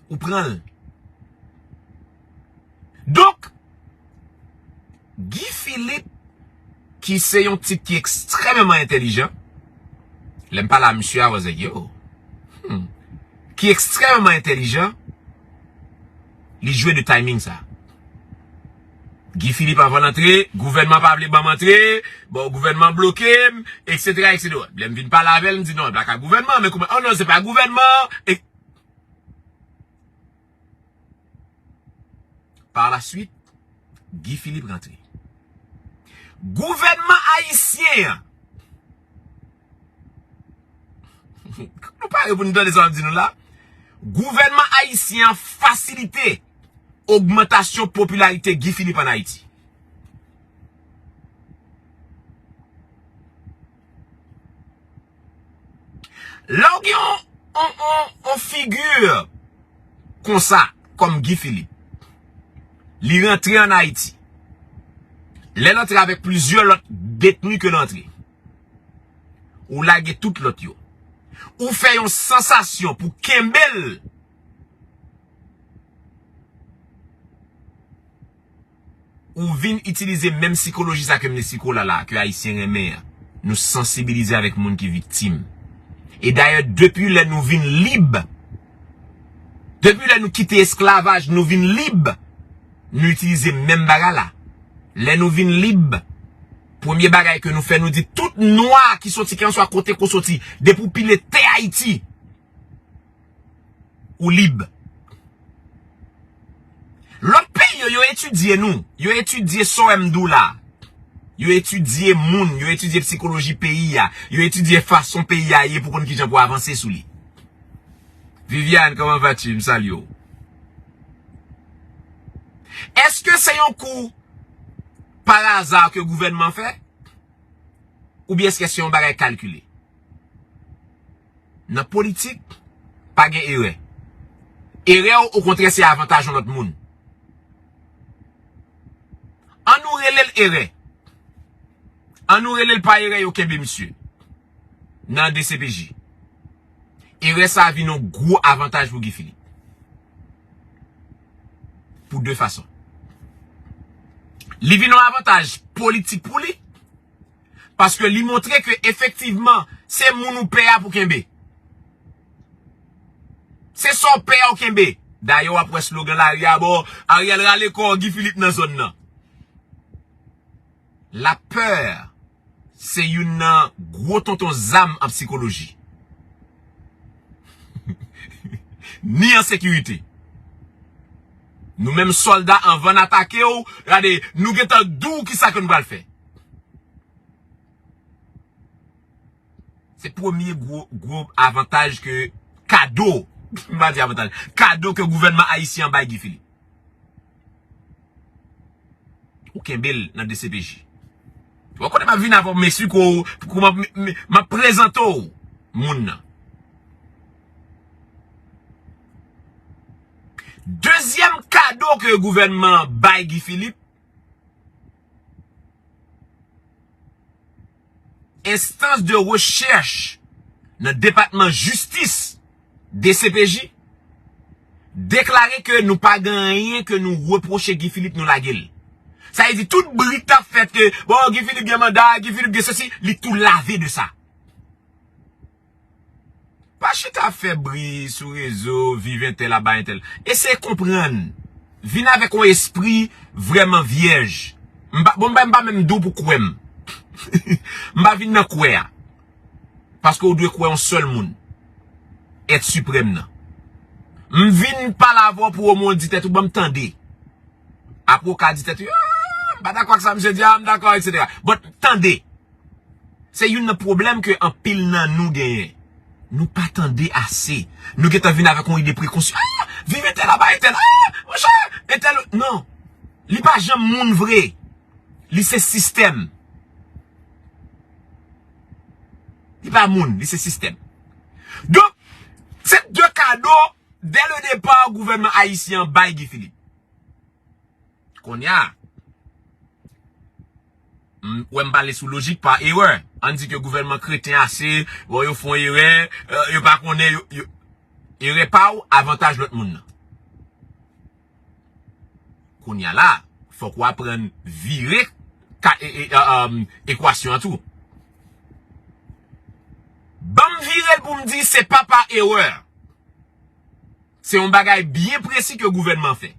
Ou pran l. Donk, Guy Philippe, ki se yon tip ki ekstrèmeman entèlijan, lè m pale a misye a, I was like, yo, hmm, ki ekstrèmeman entèlijan, li jwe de timing sa. Guy Philippe, anvan l antre, gouvènman pa vle ban m antre, bon, gouvènman bloke m, et cetera, et cetera. Lè m vin pale avè l, m di non, l pa ka gouvènman, men kouman, oh non, se pa gouvènman. E, par la suite, Guy Philippe rantre. Gouvènman ayisyen an, nou pare pou nou tande sa m ap di nou la? Gouvènman ayisyen an fasilite ogmantasyon popilarite Guy Philippe ann Ayiti. Lè w gen yon, yon, yon, yon figi konsa, kòm Guy Philippe, li rantre ann Ayiti. Lè l antre avèk plizyè lòt detni ke l antre, ou lage tout lòt yo. Ou fè yon sansasyon pou kenbe l. Ou vin itilize menm sikoloji sa ke m esplike w la la, ke Ayisyen renmen an. Nou sansibilize avèk moun ki viktim. E dayè, depi lè nou vin lib, depi lè nou kite esklavaj, nou vin lib, nou itilize menm bagay la. Lè nou vin lib, premye bagay ke nou fè, nou di tout nwa ki soti kèlkanswa kote ke w soti, depi w pile tè Ayiti, ou lib. Lòt peyi yo, yo etidye nou. Yo etidye sa w wè m di w la. Yo etidye moun, yo etidye sikoloji peyi a, yo etidye fason peyi a ye pou konn kijan pou avanse sou li. Viviane, comment vas-tu? M salye w. Èske se yon kou par hasard ke gouvènman fè? Oubyen èske se yon bagay kalkile? Nan politik, pa gen erè. Erè w, okontrè, se avantaj yon lòt moun. An nou rele l erè. An nou rele l pa erè, yo kenbe misye nan D C P J. Erè sa a vin yon gwo avantaj pou Guy Philippe. Pou de fason. Li vin yon avantaj politik pou li, paske li montre ke efektivman, se moun ou pè a pou kenbe. Se sa w pè a w kenbe. Dayè, w ap wè slogan lari a, bon, Ariel rale kò, Guy Philippe nan zòn nan. Lapè se youn nan gwo tonton zam an sikoloji. Ni an sekirite. Nou menm sòlda, anvan n atake w, gade, nou gentan di w kisa ke nou pral fè. Se premye gwo, gwo avantaj ke, kado, m pa di avantaj, kado ke gouvènman ayisyen an bay Guy Philippe. Ou kenbe l nan D C P J. Ou konnen m ap vin avè w, mesye, kou, kou m ap, m, m, m ap prezante w moun nan. Dezyèm kado ke gouvènman an bay Guy Philippe, enstans de rechèch nan depatman jistis, D C P J, deklare ke nou pa gen anyen ke nou repwoche Guy Philippe, nou lage l. Sa vle di tout bri k t ap fèt ke, bon, Guy Philippe gen manda, Guy Philippe gen sesi, li tou lave de sa. Pa chita ap fè bri sou rezo, viv entèl ap bay entèl. Eseye konprann. Vin avèk yon espri vrèman vyèj. M pa, bon, m pa, m pa menm di w pou kwè m. M pa vin nan kwè a. Paske w dwe kwè yon sèl moun. Èt siprèm nan. M vin pale avè w pou omwen w di tèt ou, ban m tande. Apre w ka di tèt ou, ah, m pa dakò ak sa misye di a, m dakò, et cetera. But tande. Se youn nan pwoblèm ke anpil nan nou genyen. Nou pa tande ase. Nou gentan vin avèk yon ide prekonsyan. Ah, viv entèl aba entèl. Ah, monchè, entèl. Non. Li pa janm moun vre. Li se sistèm. Li pa moun, li se sistèm. Donk, se de kado, dès le départ, gouvènman ayisyen an bay Guy Philippe. Kounye a, m, wè m pale sou lojik pa erè. Ann di ke gouvènman kreten ase, bon, yo fè yon erè, euh, yo pa konnen, yo, yo, erè pa w, avantaj lòt moun nan. Kounye a la, fòk w aprann vire ka, e, e, e, um, ekwasyon an tou. Ban m vire l pou m di se pa pa erè. Se yon bagay byen presi ke gouvènman fè.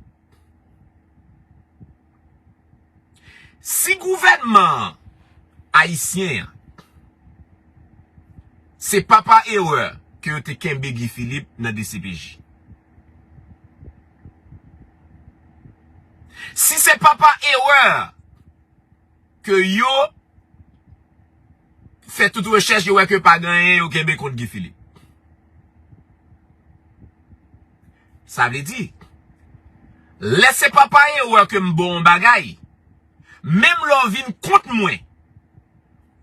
Si gouvènman ayisyen an se papa erè ke yo te kenbe Guy Philippe nan D C P J. Si se papa erè ke yo fè tout rechèch, yo wè ke pa gen anyen yo kenbe kont Guy Philippe. Sa vle di, lè se papa erè ke m ba w yon bagay, menm lè w vin kont mwen,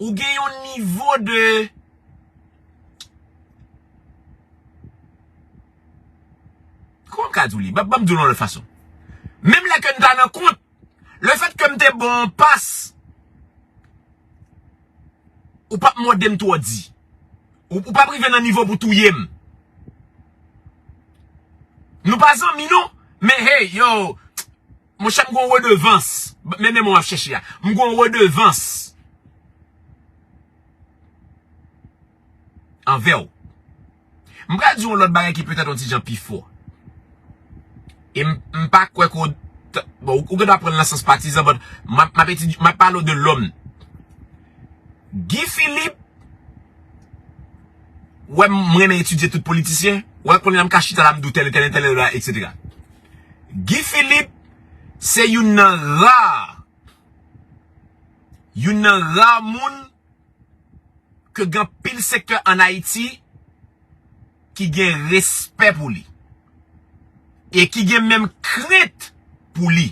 ou gen yon nivo de, kòman m ka di w li? Ban, ban m di w yon lòt fason. Menm lè ke n ta nan kont, lefètke m te ba w yon pas, ou p ap mòde m twò di. Ou, ou p ap rive nan nivo pou touye m. Nou pa zanmi non, men hey, yo, monchè, m gon redevans. Men, men mo w ap chèche a. M gon redevans anvè w. M pral di yon lòt bagay ki petèt yon ti jan pi fò. E m, m pa kwè ke w t-, bon, ou, ou gen dwa pran l nan sans patizan, but m ap, m ap etidye, m ap pale w de lòm. Guy Philippe, wè m, m renmen etidye tout politisyen, wè kounye a m ka chita la m di w tèl, tèl, tèl, tèl, etsetera. Guy Philippe, se youn nan ra, youn nan ra moun ke gen anpil sektè ann Ayiti ki gen respè pou li e ki gen menm krent pou li.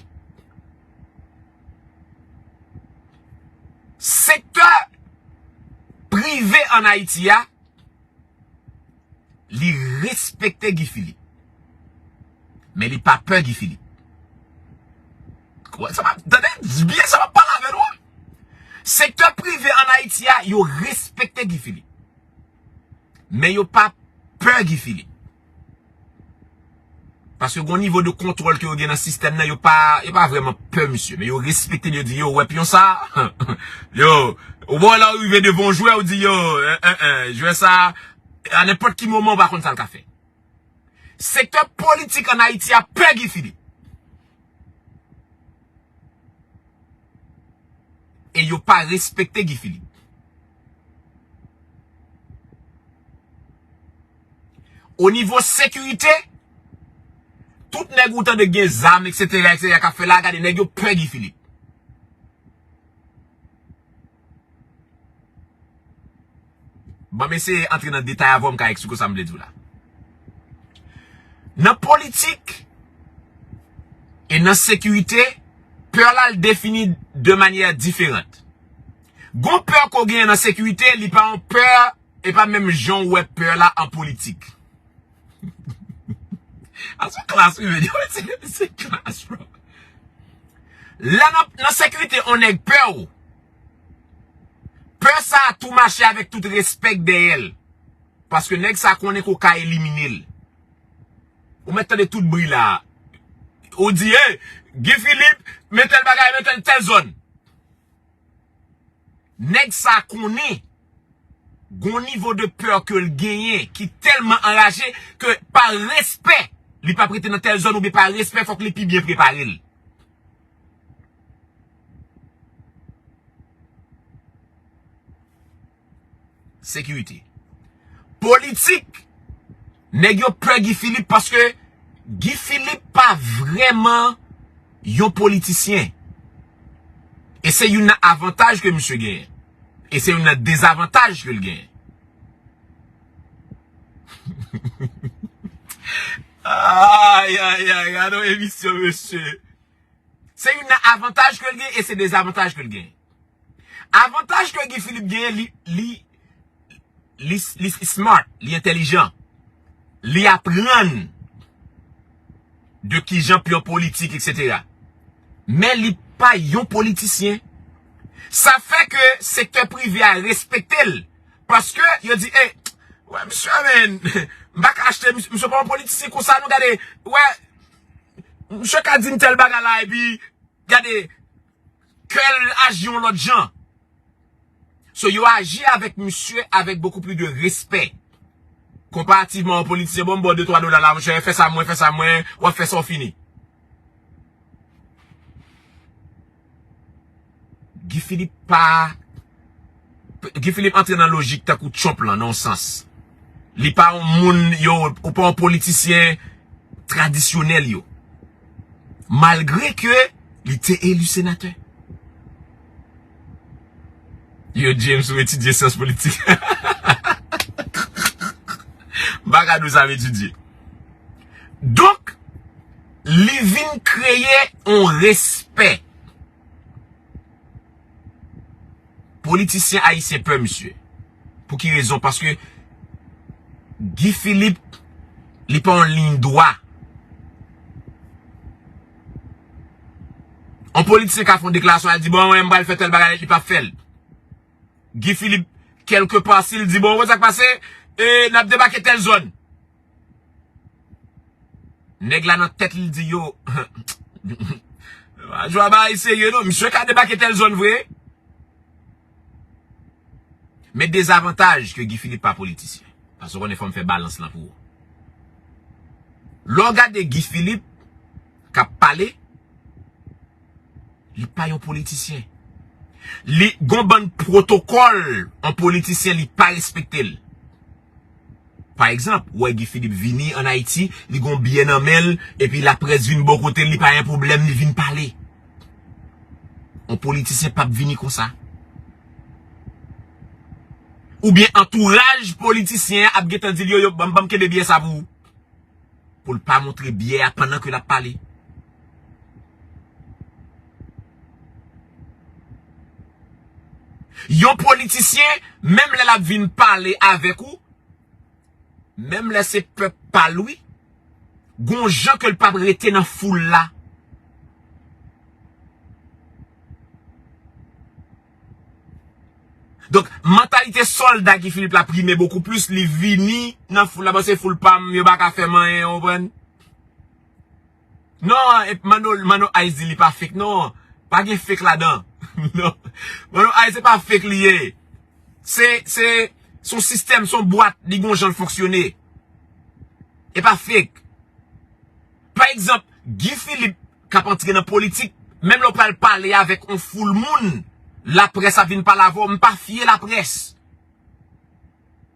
Sektè prive ann Ayiti a, li respekte Guy Philippe. Men li pa pè Guy Philippe. Sa pa, tande byen sa m ap pale avè nou an. Sektè prive ann Ayiti a, yo respekte Guy Philippe. Men yo pa pè Guy Philippe. Paske gon nivo de kontwòl ke yo gen nan sistèm nan, yo pa, yo pa vrèman pè misye. Men yo respekte l, yo di, yo, wè pyon sa? Yo, ou wè la ou rive devan yon jwè, ou di, yo, en, en, en, jwè sa, a nenpòt ki moman, ou pa konn sa l ka fè. Sektè politik ann Ayiti a pè Guy Philippe. E yo pa respekte Guy Philippe. O nivo sekirite, tout nèg ou tande gen zam, etsetera, etsetera, k ap fè la, gade, nèg yo pè Guy Philippe. Ban m eseye antre nan detay avan m ka eksplike w sa m vle di w la. Nan politik e nan sekirite, pè la l defini de manyè diferan. Gon pè ke w genyen nan sekirite, li pa yon pè, e pa menm jan w wè pè la an politik. A se klas wi, men se, se klas, bro. Lè nan, nan sekirite, on nèg pè w. Pè sa a tou mache avèk tout respè dèyè l. Paske nèg sa konnen ke w ka elimine l. Ou mèt tande tout bri la. Ou di, hey, Guy Philippe, men tèl bagay, men tèl, tèl zòn. Nèg sa konnen gon nivo de pè ke l genyen ki tèlman anraje ke pa respè, li p ap rete nan tèl zòn oubyen pa respè, fòk li pi byen prepare l. Sekirite. Politik, nèg yo pè Guy Philippe paske Guy Philippe pa vrèman yon politisyen. E se youn nan avantaj ke misye genyen. E se youn nan dezavantaj ke l genyen. Ay, ay, ay, gade yon emisyon, mesye. Se youn nan avantaj ke l genyen e se dezavantaj ke l genyen. Avantaj ke Guy Philippe genyen, li, li, li, li smart, li entèlijan. Li aprann de kijan pou yon politik, etsetera. Men li pa yon politisyen. Sa fè ke sektè prive a respekte l. Paske yo di, hey, wè, misye, men, m pa ka achte, misye, misye pa yon politisyen konsa, nou gade, wè, misye ka di m tèl bagay la, epi, gade, kè l aji yon lòt jan. So, yo aji avèk misye avèk beaucoup plus de respè. Konparativman, yon politisyen, bon, m ba w de twa dola la, monchè, fè sa mwen, fè sa mwen, w ap fè sa w fini. Guy Philippe pa Guy Philippe antre nan lojik tankou Trump lan nan yon sans. Li pa yon moun yo, ou pa yon politisyen tradisyonèl yo. Malgre ke li te eli senatè. Yo, James, ou etidye syans politik. M pa ka di w sa m etidye. Donk, li vin kreye yon respè politisyen ayisyen pè misye. Pou ki rezon? Paske Guy Philippe, li pa yon liy dwa. Yon politisyen ka fè yon deklarasyon, al di, bon, mwen, m pral fè tèl bagay, li p ap fè l. Guy Philippe, kèlkepa, si l di, bon, ou konn sa k pase, e, n ap debake tèl zòn. Nèg la nan tèt li di yo, jwa bagay serye non, misye ka debake tèl zòn vre. Men dezavantaj ke Guy Philippe pa politisyen. Paske w konnen fò m fè balans lan pou ou. Lè w gade Guy Philippe k ap pale, li pa yon politisyen. Li gon bann pwotokòl yon politisyen li pa respekte l. Pa egzanp, ou wè Guy Philippe vini ann Ayiti, li gon biyè nan men l, epi laprès vin bò kote l, li pa gen pwoblèm, li vin pale. Yon politisyen p ap vini konsa. Oubyen antouraj politisyen an ap gentan di l, yo, yo, ban m, ban m kenbe biyè sa pou ou. Pou l pa montre biyè a pandan ke l ap pale. Yon politisyen, menm lè l ap vin pale avèk ou, menm lè se pèp pa l wi, gon jan ke l p ap rete nan foul la. Donk, mantalite sòlda Guy Philippe la prime bokou plis, li vini nan foul la, bon, se foul pa m, yo pa ka fè m anyen, ou konprann? Non, e Manno, Manno Ice di li pa fake, non. Pa gen fake ladan. Non. Manno Ice se pa fake li ye. Se, se, se yon sistèm, se yon bwat, li gon jan l fonksyone. E pa fake. Pa egzanp, Guy Philippe k ap antre nan politik, menm lè w pral pale avèk yon foul moun, laprès ap vin pale avè w, m pa fye laprès.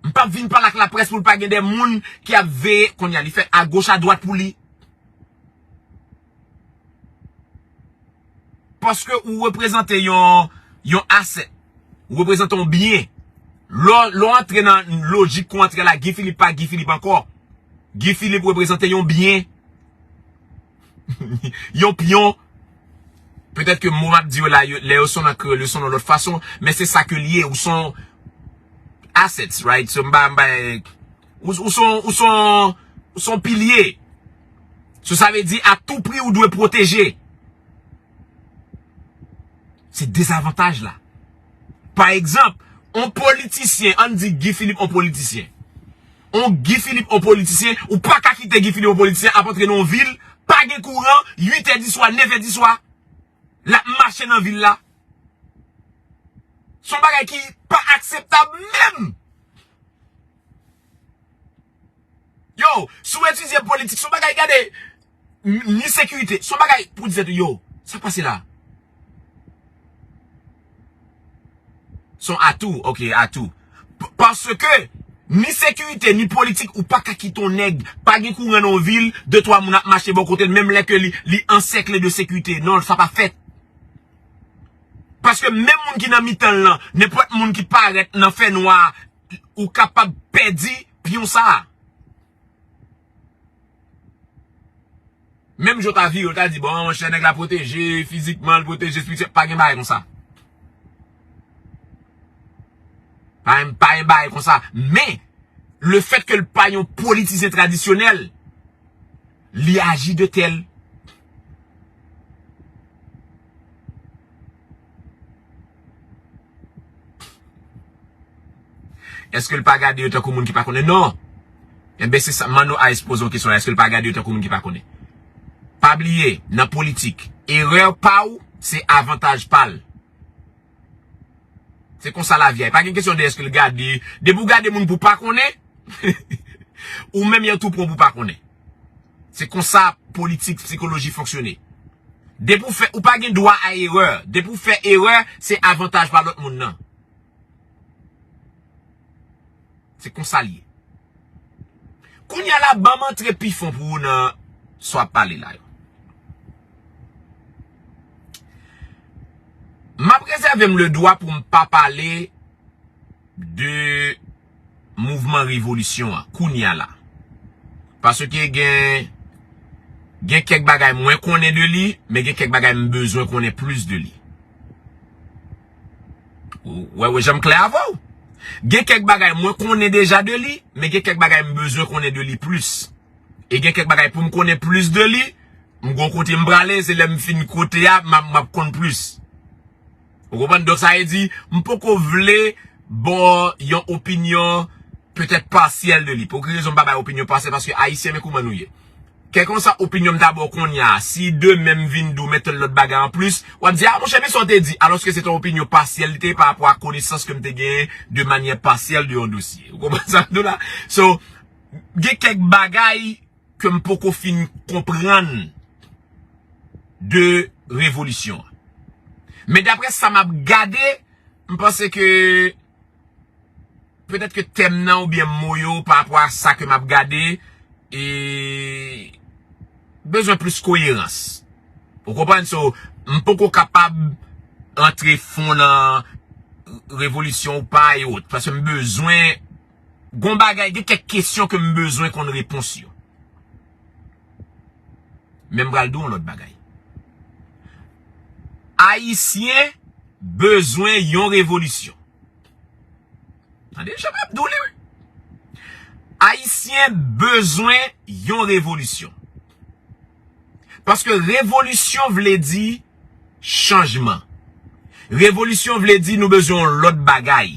M p ap vin pale ak laprès pou l pa gen de moun ki ap veye, kounye a li fè agoch adwat pou li. Paske ou reprezante yon, yon asset. Ou reprezante yon byen. Lè w, lè w antre nan lojik ke w antre la, Guy Philippe pa Guy Philippe ankò. Guy Philippe reprezante yon byen. Yon pyon. Petèt ke mo m ap di yo la, yo, lè yo sonn an kreyòl, yo sonn yon lòt fason, men se sa ke l ye. Ou se yon assets, right? So, m ba, m ba, ou, ou se yon, ou se yon, ou se yon pilye. So, sa vle di, a tou pri, ou dwe pwoteje. Se dezavantaj la. Pa egzanp, yon politisyen, ann di Guy Philippe yon politisyen. Yon Guy Philippe yon politisyen, ou pa ka kite Guy Philippe yon politisyen ap antre nan yon vil, pa gen kouran, uit è di swa, nèf è di swa. L ap mache nan vil la. Se yon bagay ki pa akseptab menm. Yo, si w etidye politik, se yon bagay, gade, n-, ni sekirite, se yon bagay pou di tèt ou, yo, sa k pase la? Se yon atou, ok, atou. P-, paske ni sekirite, ni politik, ou pa ka kite yon nèg, pa gen kouran nan yon vil, de twa moun ap mache bò kote l, menm lè ke li, li ansèkle de sekirite. Non, sa pa fèt. Paske menm moun ki nan mitan l lan, nenpòt moun ki parèt nan fènwa, ou kapab pèdi pyon sa a. Menm jan w ta vire, w ta di, bon, monchè, nèg la pwoteje, fizikman, l pwoteje, espirityèl, pa gen bagay konsa. Pa gen, pa gen bagay konsa. Men, lefètke l pa yon politisyen tradisyonèl, li aji de tèl. Èske l pa gade yo tankou moun ki pa konnen? Non. Enben, se sa, Manno Ice poze yon kesyon la, èske l pa gade yo tankou moun ki pa konnen? Pa bliye, nan politik, erè pa w, se avantaj pa l. Se konsa lavi a ye. Pa gen kesyon de èske l gade. Depi w gade moun pou w pa konnen, ou menm yo tou pran w pou w pa konnen. Se konsa politik, sikoloji fonksyone. Depi w fè, ou pa gen dwa a erè. Depi w fè erè, se avantaj pa lòt moun nan. Se konsa l ye. Kounye a la, ban m antre pi fon pou ou nan sa w ap pale la yo. M ap rezève m le dwa pou m pa pale de mouvman revolisyon an kounye a la. Paske gen, gen kèk bagay mwen konnen de li, men gen kèk bagay m bezwen konnen plis de li. Ou wè, wè, jan m klè avè w. Gen kèk bagay mwen konnen deja de li, men gen kèk bagay m bezwen konnen de li plis. E gen kèk bagay pou m konnen plis de li, m gon kote m prale, se lè m fin kote a, m ap, m ap konn plis. Ou konprann? Donk, sa vle di, m poko vle ba w yon opinyon petèt pasyèl de li. Pou ki rezon m pa bay opinyon pasyèl? Paske Ayisyen, men kouman nou ye. Kèlkanswa opinyon m ta ba w kounye a, si demen m vin di w, men tèl lòt bagay anplis, w ap di, "A, monchè, men sa w te di," alòske se te yon opinyon pasyèl, li te pa rapò a konesans ke m te genyen de manyè pasyèl de yon dosye. Ou konprann sa m di w la? So, gen kèk bagay ke m poko fin konprann de revolisyon an. Men daprè sa m ap gade, m panse ke petèt ke tèm nan oubyen mo yo pa rapò a sa ke m ap gade, e bezwen plis koyerans. Ou konprann? So, m poko kapab antre fon nan revolisyon ou pa e wòt. Paske m bezwen, gon bagay, gen kèk kesyon ke m bezwen konn repons yo. Men m pral di w yon lòt bagay. Ayisyen bezwen yon revolisyon. Tande, jan m ap di w li, wi. Ayisyen bezwen yon revolisyon. Paske revolisyon vle di chanjman. Revolisyon vle di nou bezwen yon lòt bagay.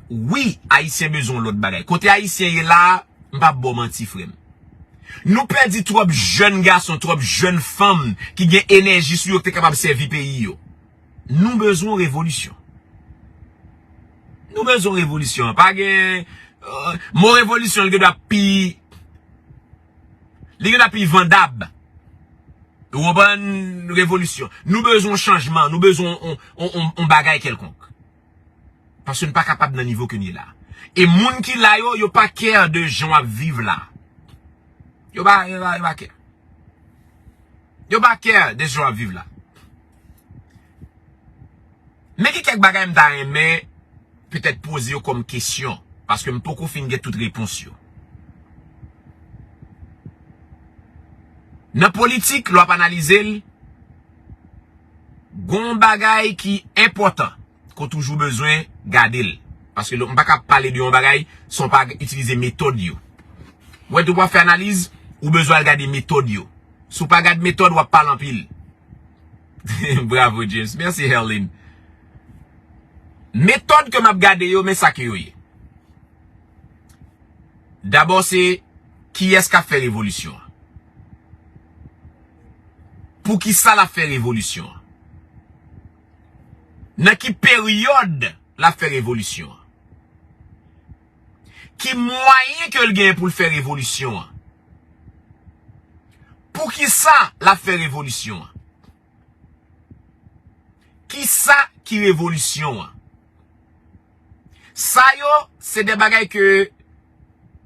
Wi, Ayisyen bezwen yon lòt bagay. Kote Ayisyen ye la, m p ap ba w manti, frè m. Nou pèdi twòp jèn gason, twòp jèn fanm ki gen enèji sou yo, ki te kapab sèvi peyi yo. Nou bezwen yon revolisyon. Nou bezwen yon revolisyon. Pa gen, euh, mo revolisyon, li gen dwa pi, li gen dwa pi vandab. Ou konprann? Revolisyon. Nou bezwen yon chanjman, nou bezwen yon, yon, yon, yon, yon bagay kèlkonk. Paske n pa kapab nan nivo ke n ye la. E moun ki la yo, yo pa care de jan w ap viv la. Yo pa, yo pa, yo pa care. Yo pa care de jan w ap viv la. Men gen kèk bagay m ta renmen petèt poze yo kòm kesyon, paske m poko fin gen tout repons yo. Nan politik, lè w ap analize l, gon bagay ki enpòtan, ke w toujou bezwen gade l. Paske lè, m pa ka pale de yon bagay san w pa itilize metòd yo. Ou wè, depi w ap fè analiz, ou bezwen al gade metòd yo. Si w pa gad metòd, w ap pale anpil. Bravo, James. Mèsi, Herline. Metòd ke m ap gade yo, men sa ke yo ye. Dabò, se kiyès k ap fè revolisyon an? Poukisa l ap fè revolisyon an? Nan ki peryòd l ap fè revolisyon an? Ki mwayen ke l genyen pou l fè revolisyon an? Poukisa l ap fè revolisyon an? Kisa ki revolisyon an? Sa yo, se de bagay ke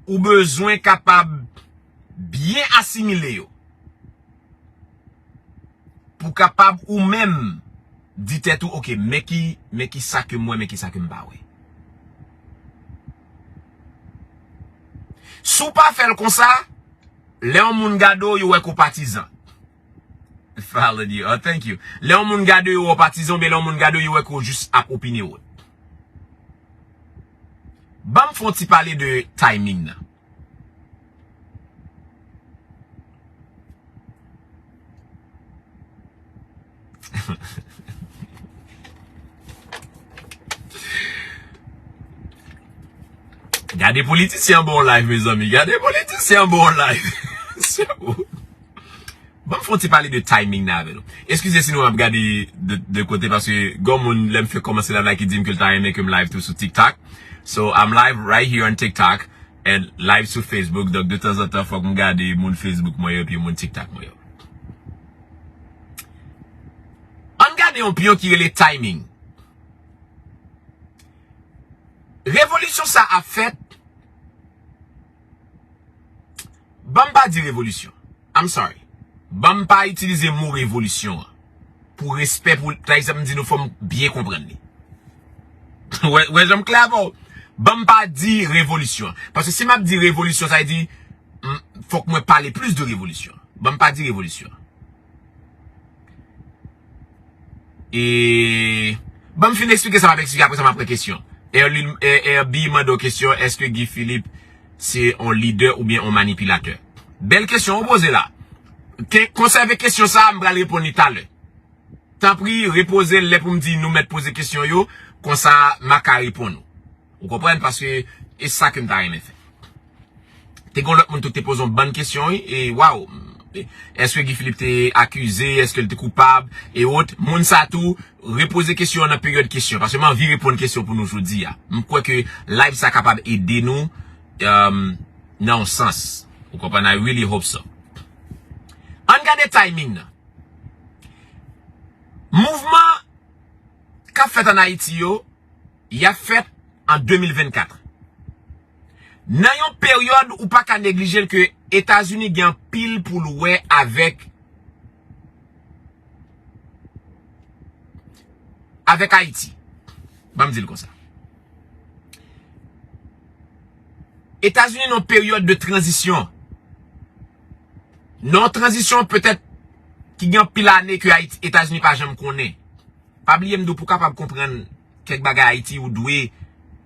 ou bezwen kapab byen asimile yo. Pou kapab ou menm di tèt ou, "Oke, men ki, men ki sa ke m wè, men ki sa ke m pa wè." Si w pa fè l konsa, lè yon moun gade w, yo wè ke w patizan. Followed you. Oh, thank you. Lè yon moun gade w, yo wè w patizan, oubyen lè yon moun gade w, yo wè ke w jis ap opine w. Ban m fè yon ti pale de timing nan. Gade politisyen an ba w live, mezanmi. Gade politisyen an ba w live. Ban m fè yon ti pale de timing nan avè nou. Eskize si nou ap gade de, de kote, paske gon moun, lè m fè kòmanse live la, ki di m ke l ta renmen ke m live tou sou TikTok. So, I'm live right here on TikTok and live sou Facebook. Donk, de tanzantan, fòk m gade moun Facebook mwen yo epi moun TikTok mwen yo. yon pyon ki rele Timing. Revolisyon sa ap fèt. Ban m pa di revolisyon. I'm sorry. Ban m pa itilize mo revolisyon an. Pou respè pou, pa egzanp, m di nou fò m byen konprann li. Wè, wè jan m klè avè w. Ban m pa di revolisyon. Paske si m ap di revolisyon, sa vle di, m, fòk mwen pale plis de revolisyon. Ban m pa di revolisyon. E ban m fin eksplike sa m ap eksplike, apre sa m ap pran kesyon. Erlil, e, Erbi mande w kesyon, èske Guy Philippe se yon lidè oubyen yon manipilatè? Bèl kesyon ou poze la. Ke, konsève kesyon sa a, m pral reponn li talè. Tanpri, repoze l lè pou m di nou mèt poze kesyon yo, konsa m a ka reponn ou. Ou konprann? Paske e sa ke m ta renmen fè. Te gen lòt moun tou ki te poze yon bann kesyon, wi, e waw. Èske Guy Philippe te akize? Èske l te koupab? E wòt, moun sa tou, repoze kesyon an nan peryòd kesyon, paske m anvi reponn kesyon pou nou jodi a. M kwè ke live sa kapab ede nou, um, nan yon sans. Ou konprann? I really hope so. Ann gade timing nan. Mouvman k ap fèt ann Ayiti yo, y ap fèt an de mil vennkat. Nan yon peryòd ou pa ka neglije l ke Etazini gen anpil pou l wè avèk, avèk Ayiti. Ban m di l konsa. Etazini nan yon peryòd de tranzisyon. Nan yon tranzisyon petèt ki gen anpil ane ke Ayiti, Etazini pa janm konnen. Pa bliye m di w pou w kapab konprann kèk bagay Ayiti, ou dwe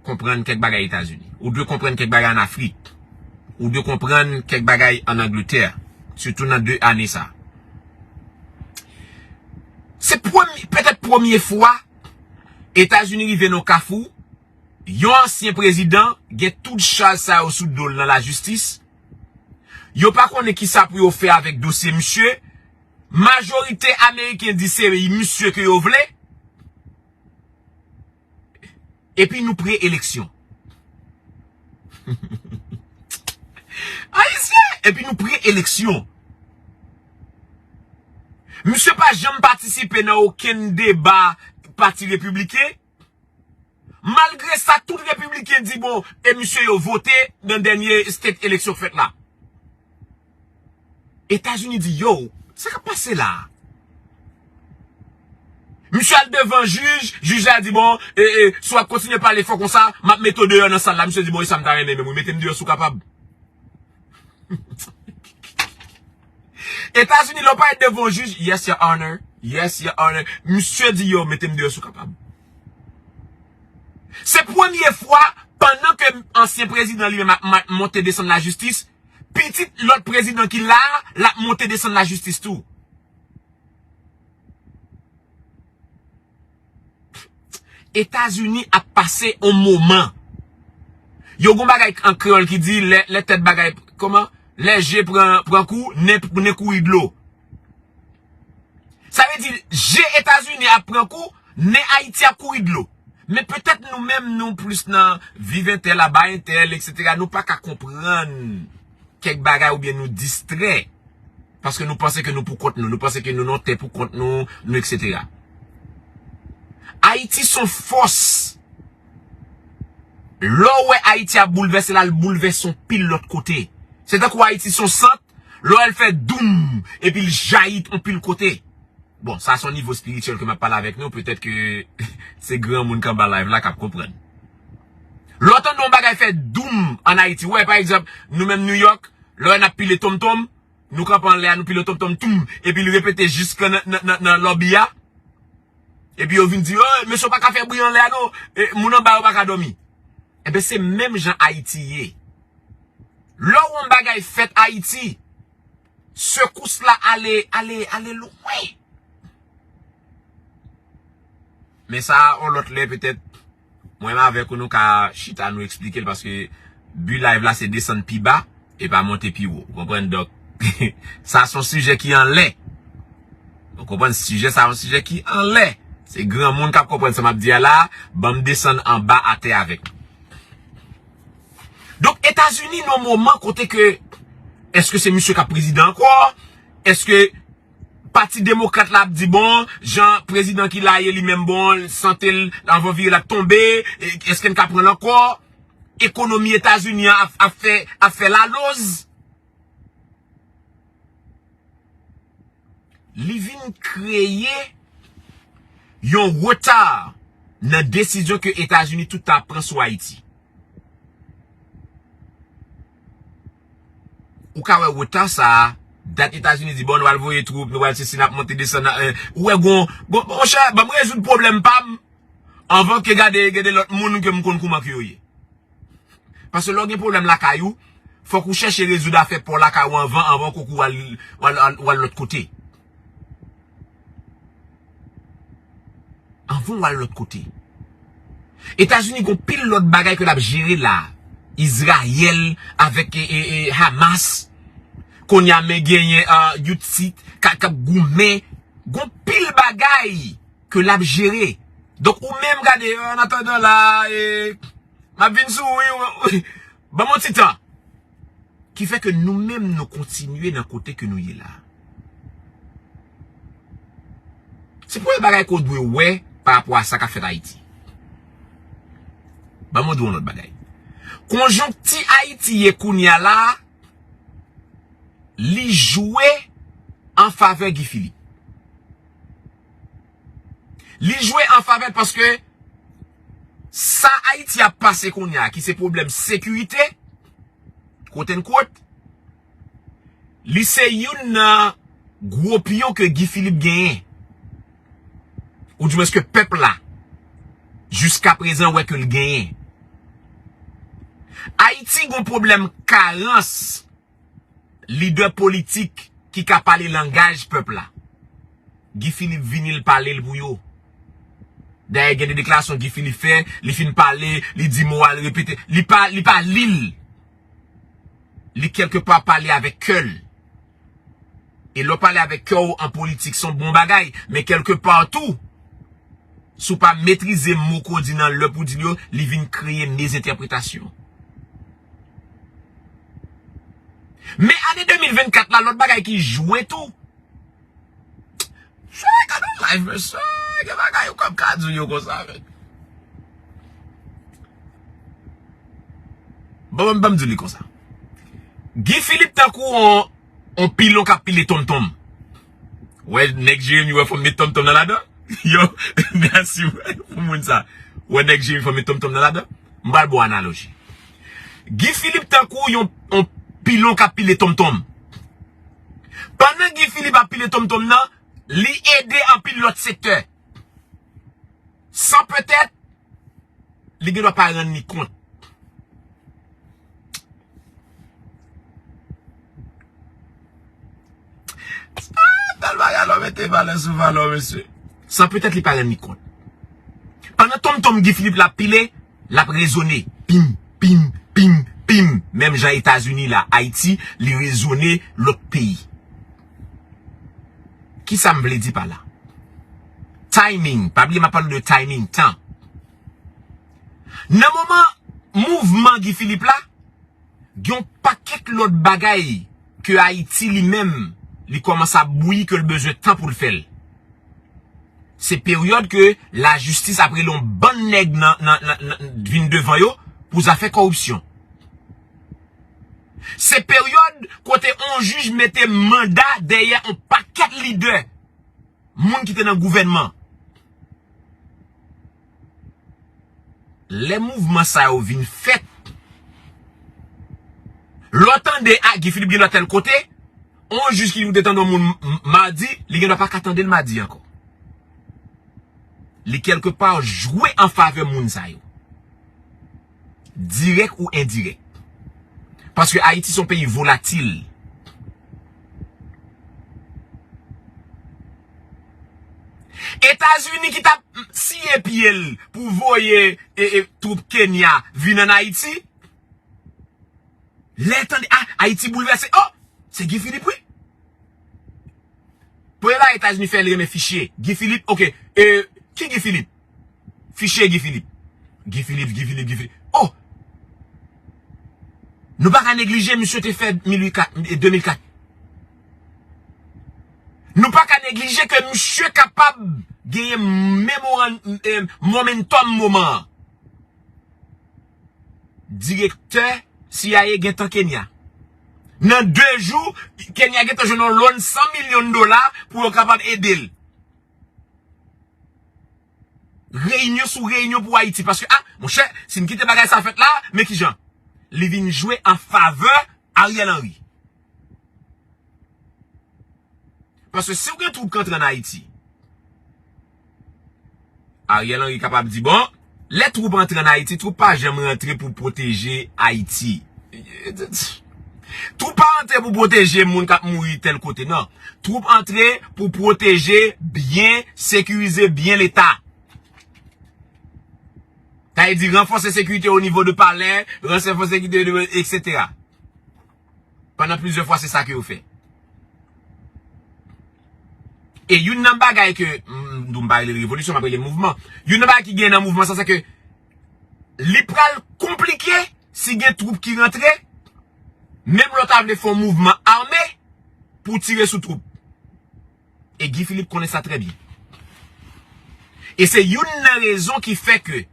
konprann kèk bagay Etazini. Ou dwe konprann kèk bagay ann Afrik. Ou dwe konprann kèk bagay ann Angletè. Sitou nan de ane sa. Se premye, petèt premye fwa Etazini rive nan kafou, yon ansyen prezidan gen tout chaj sa yo sou do l nan lajistis. Yo pa konnen kisa pou yo fè avèk dosye misye. Majorite Ameriken di se misye ke yo vle. Epi nou pre eleksyon. Ayisyen, epi nou pre eleksyon. Misye pa janm patisipe nan okenn deba Pati Repibliken. Malgre sa, tout Repibliken di, bon, e misye yo vote nan dènye state eleksyon k fèt la. Etazini di, yo, sa k ap pase la? Misye al devan jij, jij la di, bon, e, e, si w ap kontinye pale fò konsa, m ap mete w deyò nan sal la. Misye di, bon, e sa m ta renmen menm, wi, mete m deyò si w kapab. Etazini, lè w pale devan yon jij, yes, your honor. Yes, your honor. Misye di, yo, mete m deyò si w kapab. Se premye fwa, pandan ke ansyen prezidan li menm ap ma-, monte desann lajistis, pitit lòt prezidan ki la a, l ap monte desann lajistis tou. Etazini ap pase yon moman. Yo gon bagay an kreyòl ki di, lè, lè tèt bagay, kòman? Lè je pran, pran kou, nen, nen kouri dlo. Sa vle di, je Etazini ap pran kou, nen Ayiti ap kouri dlo. Men petèt nou menm, nou plis nan viv entèl, aba entèl, etsetera, nou pa ka konprann kèk bagay oubyen nou distrè. Paske nou panse ke nou pou kont nou, nou panse ke nou nan tè pou kont nou, nou, etsetera. Ayiti se yon fòs. Lè w wè Ayiti ap boulvèse la, l boulvèse yon pil lòt kote. Se tankou Ayiti se yon sant, lè w wè l fè doum, epi l jayi yon pil kote. Bon, sa se yon nivo espirityèl ke m ap pale avèk nou, petèt ke se granmoun k anba live la k ap konprann. Lè w tande yon bagay fè doum ann Ayiti, w wè, pa egzanp, nou menm New York, lè w wè n ap pile tonmtonm, nou kanpe anlè a, nou pile tonmtonm, toum, epi l repete jiska nan, nan, nan, nan lòbi a. Epi yo vin di, oh, mesye, w pa ka fè bri anlè a, non. E, moun anba yo pa ka dòmi. Enben, se menm jan Ayiti ye. Lè w wè yon bagay fèt Ayiti, sekous la ale, ale, ale lwen. Men sa, yon lòt lè, petèt, mwen menm avèk ou, nou ka chita, nou eksplike l, paske bi live la, se desann pi ba, e pa monte pi wo. Ou konprann? Donk, sa se yon sijè ki anlè. Ou konprann? Sijè sa, yon sijè ki anlè. Se granmoun k ap konprann sa m ap di a la, ban m desann anba atè avèk nou. Donk, Etazini, nan moman kote ke, èske se misye k ap prezidan ankò? Èske, Pati Demokrat la ap di, bon, jan prezidan ki la ye li menm, bon, sante l anvan vire l ap tonbe, e, èske n ka pran l ankò? Ekonomi Etazini an ap, ap fè, ap fè laloz. Li vin kreye yon reta nan desizyon ke Etazini tout tan ap pran sou Ayiti. Ou ka wè reta sa a, dat Etazini di, bon, nou pral voye twoup, nou pral sesi, n ap monte desann, eh, ou wè, gon, gon, monchè, ban m rezoud pwoblèm pa m, anvan ke gade, gade lòt moun ke m konn kouman ke yo ye. Paske lè w gen pwoblèm lakay ou, fòk ou chèche rezoud afè pa w lakay ou anvan, anvan w koko w al, w al, w al lòt kote. Anvan w al lòt kote. Etazini gon pil lòt bagay ke l ap jere la. Izrayèl avèk, e, e, e, Hamas. Kounye a men genyen, uh, Houthi k ap, k ap goumen. Gon pil bagay ke l ap jere. Donk ou menm gade, an atandan la, e, m ap vin sou ou, wi, wi, wi. Ban m yon ti tan. Ki fè ke nou menm nou kontinye nan kote ke nou ye la. Se premye bagay ke w dwe wè pa rapò a sa k ap fèt Ayiti. Ban m di w yon lòt bagay. Konjonkti Ayiti ye kounye a la, li jwe an favè Guy Philippe. Li jwe an favè l paske sa Ayiti ap pase kounye a, ki se pwoblèm sekirite, quote unquote, li se youn nan gwo pyon ke Guy Philippe genyen. Oudimwens ke pèp la, jiska prezan, wè ke l genyen. Ayiti gon pwoblèm karans lidè politik ki ka pale langaj pèp la. Guy Philippe vini, l pale l pou yo. Dayè, gen de deklarasyon Guy Philippe fè, li fin pale, li di mo a, l repete. Li pa, li pa li l. Li kèlkepa pale avèk kè l. E lè w pale avèk kè w an politik, se yon bon bagay. Men kèlkepa tou, si w pa metrize mo ke w di nan lè pou w di l yo, li vin kreye mezentèpretasyon. Men ane de mil vennkat la, lòt bagay ki jwe tou. Chè, gade yon live, mesye. Gen bagay ou kòm ka di yo konsa, men. Bon, ban m di li konsa. Guy Philippe tankou yon, yon pilon k ap pile tonmtonm. Wè, nèg Jeremi, wè, fò m met tonmtonm nan ladan. Yo, mèsi pou moun sa. Wè, nèg Jeremi, fò m met tonmtonm nan ladan. M pral ba w analoji. Guy Philippe tankou yon, yon pilon k ap pile tonmtonm. Pandan Guy Philippe ap pile tonmtonm nan, li ede anpil lòt sektè. San petèt, li gendwa pa rann li kont. Ah, bèl bagay, lè w mete valè sou valè, mesye. San petèt li pa rann li kont. Pandan tonmtonm Guy Philippe la ap pile, l ap rezone. Pim, pim, pim, pim. Menm jan Etazini la, Ayiti, li rezone lòt peyi. Kisa m vle di pa la? Timing. Pa bliye m ap pale de timing, tan. Nan moman mouvman Guy Philippe la, gen yon pakèt lòt bagay ke Ayiti li menm, li kòmanse ap bouyi ke l bezwen tan pou l fè l. Se peryòd ke lajistis ap rele yon bann nèg nan, nan, nan, nan, vin devan yo pou zafè kòripsyon. Se peryòd kote yon jij mete manda dèyè yon pakèt lidè, moun ki te nan gouvènman. Lè mouvman sa yo vin fèt, lè w tande, a, Guy Philippe gen nan tèl kote, yon jij ki te tande yon moun m-, m-, madi, li gendwa pa ka tande l madi ankò. Li kèlkepa jwe an favè moun sa yo. Dirèk ou endirèk. Paske Ayiti se yon peyi volatil. Etazini ki t ap siye pye l pou voye, e, e, twoup Kenya vin ann Ayiti, lè l tande, a, Ayiti boulvèse, o, se Guy Philippe, wi. Premye bagay Etazini fè, li renmen fichye. Guy Philippe, oke, e, ki Guy Philippe? Fichye Guy Philippe. Guy Philippe, Guy Philippe, Guy Philippe. O! Nou pa ka neglije, misye te fè mil uit kat, e, de mil kat. Nou pa ka neglije ke misye kapab genyen memoran-, eh, momentum moman an. Direktè C I A gentan Kenya. Nan de jou, Kenya gentan jwenn yon loan san milyon dola pou yo kapab ede l. Reyinyon sou reyinyon pou Ayiti. Paske, a, monchè, si n kite bagay sa fèt la, men kijan? Li vin jwe an favè Ariel Henry. Paske si w gen twoup k antre ann Ayiti, Ariel Henry kapab di, bon, lè twoup antre ann Ayiti, twoup pa janm rantre pou pwoteje Ayiti. Twoup pa antre pou pwoteje moun k ap mouri tèl kote, non. Twoup antre pou pwoteje byen, sekirize byen Leta. Sa vle di ranfòse sekirite o nivo de palè, ranfòse sekirite, etsetera. Pandan plizyè fwa, se sa ke yo fè. E youn nan bagay ke, m, m, m pa rele l revolisyon, m ap rele l mouvman. Youn nan bagay ki gen nan mouvman sa, se ke li pral konplike si gen twoup ki rantre, menm lè w ta vle fè yon mouvman ame pou tire sou twoup. E Guy Philippe konnen sa trè byen. E se youn nan rezon ki fè ke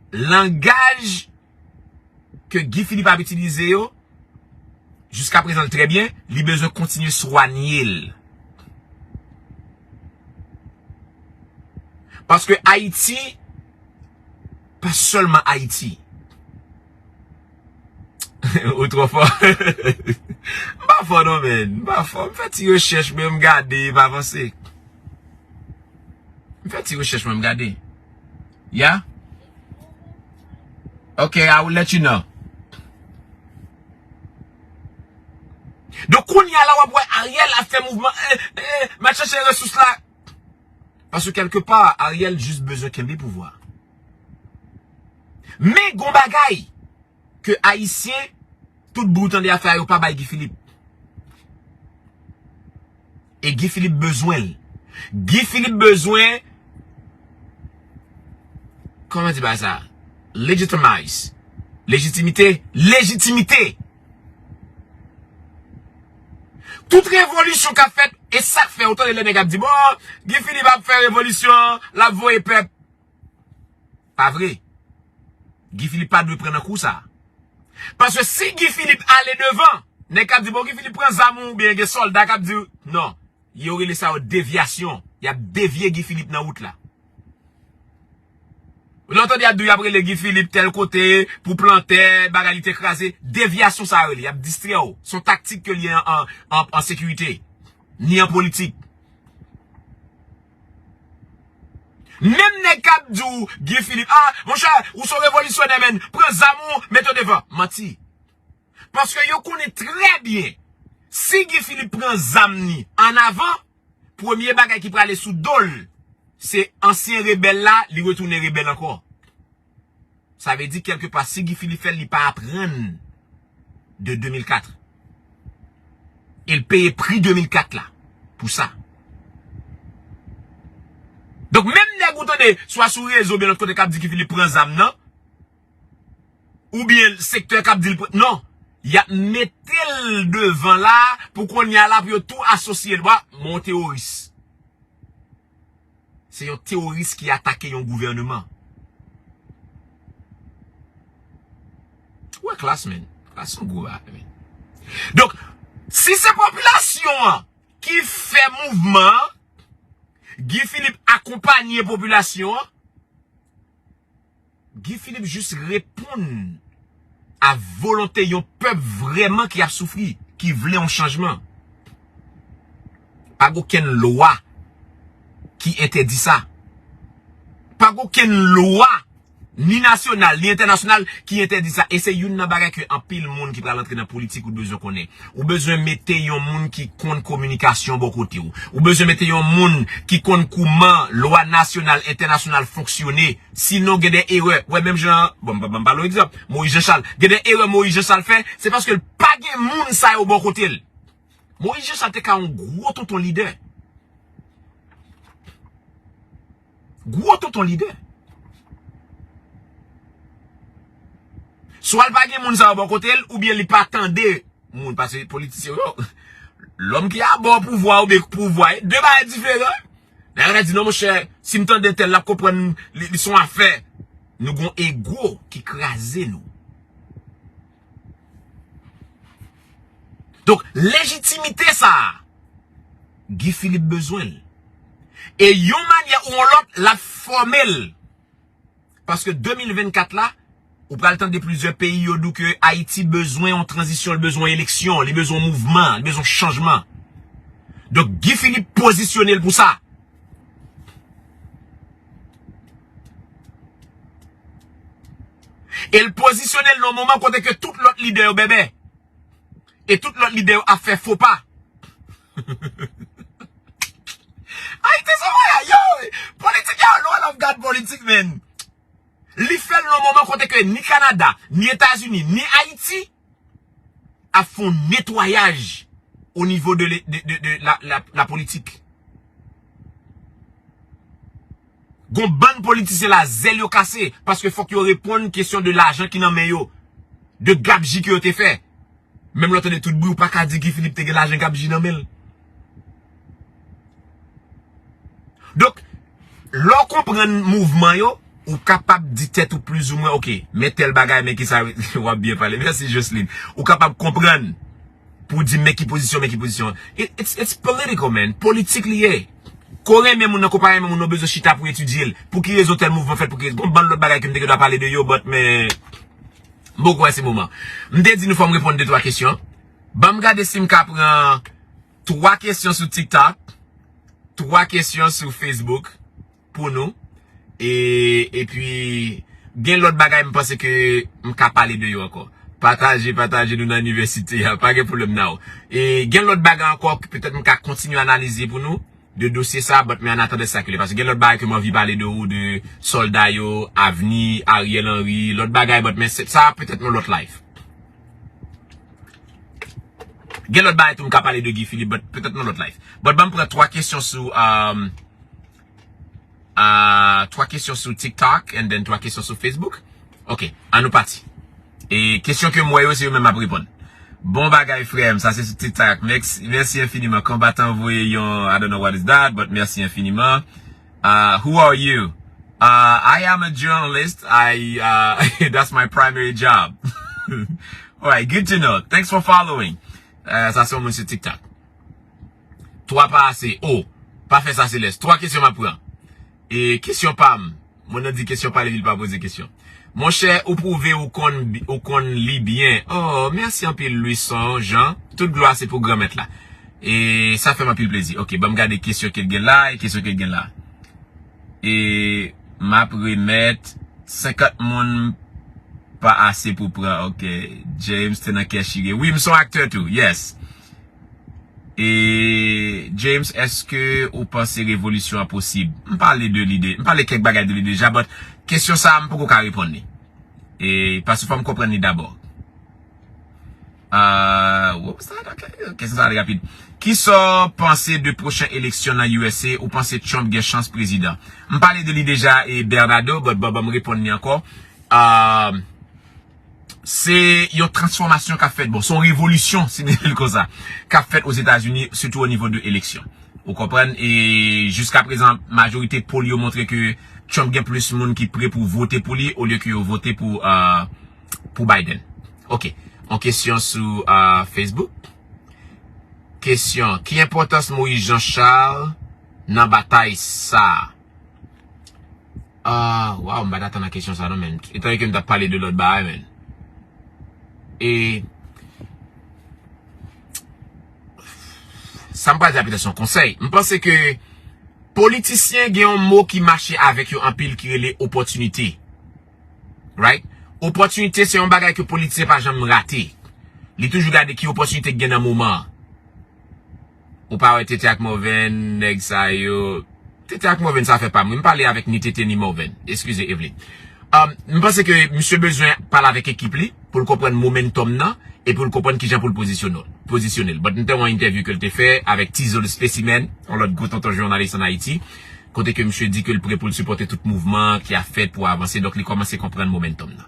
langaj ke Guy Philippe ap itilize yo, jiskaprezan l trè byen, li bezwen kontinye swanye l. Paske Ayiti, pa sèlman Ayiti. Ou twò fò. M pa fò non, men. M pa fò. M fè ti rechèch, men m gade, m avanse. M fè ti rechèch, men m gade. Yeah? Ok, I will let you know. Donk, kounye a la, w ap wè Ariel ap fè mouvman, eh, eh, m ap chache resous la. Paske kèlke pa, Ariel jis bezwen kenbe pouvwa. Men gon bagay ke Ayisyen, tout bri w tande ap fè a, yo pa bay Guy Philippe. E Guy Philippe bezwen l. Guy Philippe bezwen, kòman di bagay sa? Legitimize. Lejitimite. Lejitimite. Tout revolisyon k ap fèt, e sa k fè, ou tande lè nèg ap di, bon, Guy Philippe ap fè revolisyon, l ap voye pèp. Pa vre. Guy Philippe pa dwe pran nan kou sa. Paske si Guy Philippe ale devan, nèg k ap di, bon, Guy Philippe pran zam ou, oubyen gen sòlda k ap di, non. Yo rele sa yo devyasyon. Y ap devye Guy Philippe nan wout la. Lè w tande y ap di w y ap rele Guy Philippe tèl kote pou plantè, bagay li te kraze, devyasyon sa yo rele, y ap distrè w. Se yon taktik ke l ye an, an, an, an sekirite, ni an politik. Menm nèg k ap di w, Guy Philippe, ah, monchè, ou se yon revolisyonè, men, pran zam ou, mete w devan. Manti. Paske yo konnen trè byen, si Guy Philippe pran zam ni an avan, premye bagay ki prale sou do l, se ansyen rebèl la, li retounen rebèl ankò. Sa vle di, kèlke pa, si Guy Philippe fè l, li pa aprann de de mil kat. E l peye pri de mil kat la pou sa. Donk, menm nèg ou tande, swa sou rezo, oubyen lòt kote k ap di Guy Philippe pran zam nan, oubyen sektè k ap di l pran, non. Y ap mete l devan la, pou kounye a la, pou yo tou asosye l. Bon, men yon teworis. Se yon teworis ki atake yon gouvèneman. Ou wè klas, men. Klas se yon gwo bagay, men. Donk, si se popilasyon an ki fè mouvman an, Guy Philippe akonpanye popilasyon an, Guy Philippe jis reponn a volonte yon pèp vrèman ki ap soufri, ki vle yon chanjman. Pa gen okenn lwa ki entèdi sa. Pa gen okenn lwa, ni nasyonal, ni entènasyonal, ki entèdi sa. E se youn nan bagay ke anpil moun ki pral antre nan politik ou bezwen konnen. Ou bezwen mete yon moun ki konn kominikasyon bò kote w. Ou bezwen mete yon moun ki konn kouman lwa nasyonal, entènasyonal fonksyone. Sinon, gen de erè. Wè, menm jan, bon, m pa, m pa ba w egzanp, Moïse Jean Charles. Gen de erè Moïse Jean Charles fè, se paske l pa gen moun sa yo bò kote l. Moïse Jean Charles te ka yon gwo tonton lidè. Gwo tonton lidè. Swa l pa gen moun sa yo bò kote l, oubyen li pa tande moun, paske politisyen yo, Lòm ki abò pouvwa oubyen k pouvwa, de bagay diferan. Nèg la di, "Non, monchè, si m tande tèl, l ap konprann li, li se yon afè." Nou gon ego ki kraze nou. Donk, lejitimite sa a, Guy Philippe bezwen l. E yon manyè ou yon lòt, l ap fòme l. Paske de mil vennkat la, ou pral tande plizyè peyi yo di w ke Ayiti bezwen yon tranzisyon, li bezwen yon eleksyon, li bezwen yon mouvman, li bezwen yon chanjman. Donk, Guy Philippe pozisyone l pou sa. E l pozisyone l nan yon moman kote ke tout lòt lidè yo bèbè. E tout lòt lidè yo ap fè fo pa. Ayiti se vre, yo! Politik, yo, Lord of God politik, man. Li fè l nan moman kote ke ni Kanada, ni Etazini, ni Ayiti ap fè yon netwayaj o nivo de, le- de, de, de la, la, la politik. Gon bann politisyen la, zèl yo kase, paske fòk yo reponn kesyon de lajan ki nan men yo, de gabji ke yo te fè. Menm lè w tande tout bri, ou pa ka di Guy Philippe te gen lajan gabji nan men l. Donk, lè w konprann mouvman yo, ou kapab di tèt ou plizoumwen, "Ok, men tèl bagay, men kisa," w ap byen pale. Mèsi, Jocelyn. Ou kapab konprann pou w di, "Men ki pozisyon, men ki pozisyon." It, it's, it's political, man. Politik li ye. Ko renmen moun nan, ko pa renmen moun nan, bezwen chita pou etidye l. Pou ki rezon tèl mouvman fèt, pou ki rezon. Gon bann lòt bagay ke m te gen dwa pale de yo, but, men, m poko wè se moman. M te di nou fò m reponn de twa kesyon. Ban m gade si m ka pran twa kesyon sou TikTok, twa kesyon sou Facebook pou nou. E, epi, gen lòt bagay m panse ke m ka pale de yo ankò. Pataje, pataje nou nan inivèsite a. Pa gen pwoblèm nan. E, gen lòt bagay ankò ke petèt m ka kontinye analize pou nou de dosye sa, but men an atandan sa ki le. Paske gen lòt bagay ke m anvi pale de ou, de sòlda yo, avni, Ariel Henry, lòt bagay, but men se- sa petèt nan lòt live. Gen lòt bagay tou m ka pale de Guy Philippe, but petèt nan lòt live. But ban m pran twa kesyon sou, um, uh, twa kesyon sou TikTok, and then twa kesyon sou Facebook. Ok, an nou pati. E kesyon ke m wè yo, se yo menm m ap reponn. Bon bagay, frè m, sa se sou TikTok. Mèks- Mèsi enfiniman. Konbatan voye yon, I don't know what is that, but mèsi enfiniman. Uh, who are you? Uh, I am a journalist. I, uh, that's my primary job. Alright, good to know. Thanks for following. Uh, sa se yon moun sou TikTok. Twa pa ase. Oh, pa fè sa, Selès. Twa kesyon m ap pran. E kesyon pa m. Moun nan di kesyon pa li, li pa poze kesyon. Monchè, ou pwouve ou konn bi- ou konn li byen. Oh, mèsi anpil, Louison Jean. Tout glwa se pou Granmèt la. E sa fè m anpil plezi. Ok, ban m gade kesyon ke l gen la, e kesyon ke l gen la. E m ap remèt senkant moun pa ase pou pran. Ok, James te nan kè chire. Wi, m se yon aktè tou. Yes. E James, èske ou panse revolisyon an posib? M pale de li de, m pale kèk bagay de li deja, but kesyon sa a, m poko ka reponn li. E paske fò m konprann li dabò. Uh, what was that? Ok, kesyon sa a te rapid. Kisa w panse de pwochen eleksyon nan U S A? Ou panse Trump gen chans prezidan? M pale de li deja, e Bernardo, but bon, ban m reponn li ankò. Uh, se yon transfòmasyon k ap fèt. Bon, se yon revolisyon, si n rele l konsa, k ap fèt Ozetazini, sitou o nivo de eleksyon. Ou konprann? E jiska prezan, majorite poll yo montre ke Trump gen plis moun ki pre pou vote pou li olye ke yo vote pou, uh, pou Biden. Ok. Yon kesyon sou, uh, Facebook. Kesyon, ki enpòtans Moïse Jean Charles nan batay sa a? Ah, waw, m pa t atann a kesyon sa non, men. Etan ke m t ap pale de lòt bagay, men. E sa m pral di a petèt se yon konsèy. M panse ke politisyen gen yon mo ki mache avèk yo anpil ki rele opòtinite. Right? Opòtinite se yon bagay ke politisyen pa janm rate. Li toujou gade ki opòtinite ki gen nan moman an. Ou pa wè Tete ak Morvan, nèg sa yo. Tete ak Morvan sa fè pa m. Wi, m pale avèk ni Tete ni Morvan. Eskize, Evelyn. Um, m panse ke misye bezwen pale avèk ekip li pou l konprann momentum nan e pou l konprann kijan pou l pozisyone, pozisyone l. But m te wè yon entèvyou ke l te fè avèk Tizo the Specimen, yon lòt gwo tonton jounalis ann Ayiti, kote ke misye di ke l pre pou l sipòte tout mouvman ki ap fèt pou avanse. Donk, li kòmanse konprann momentum nan.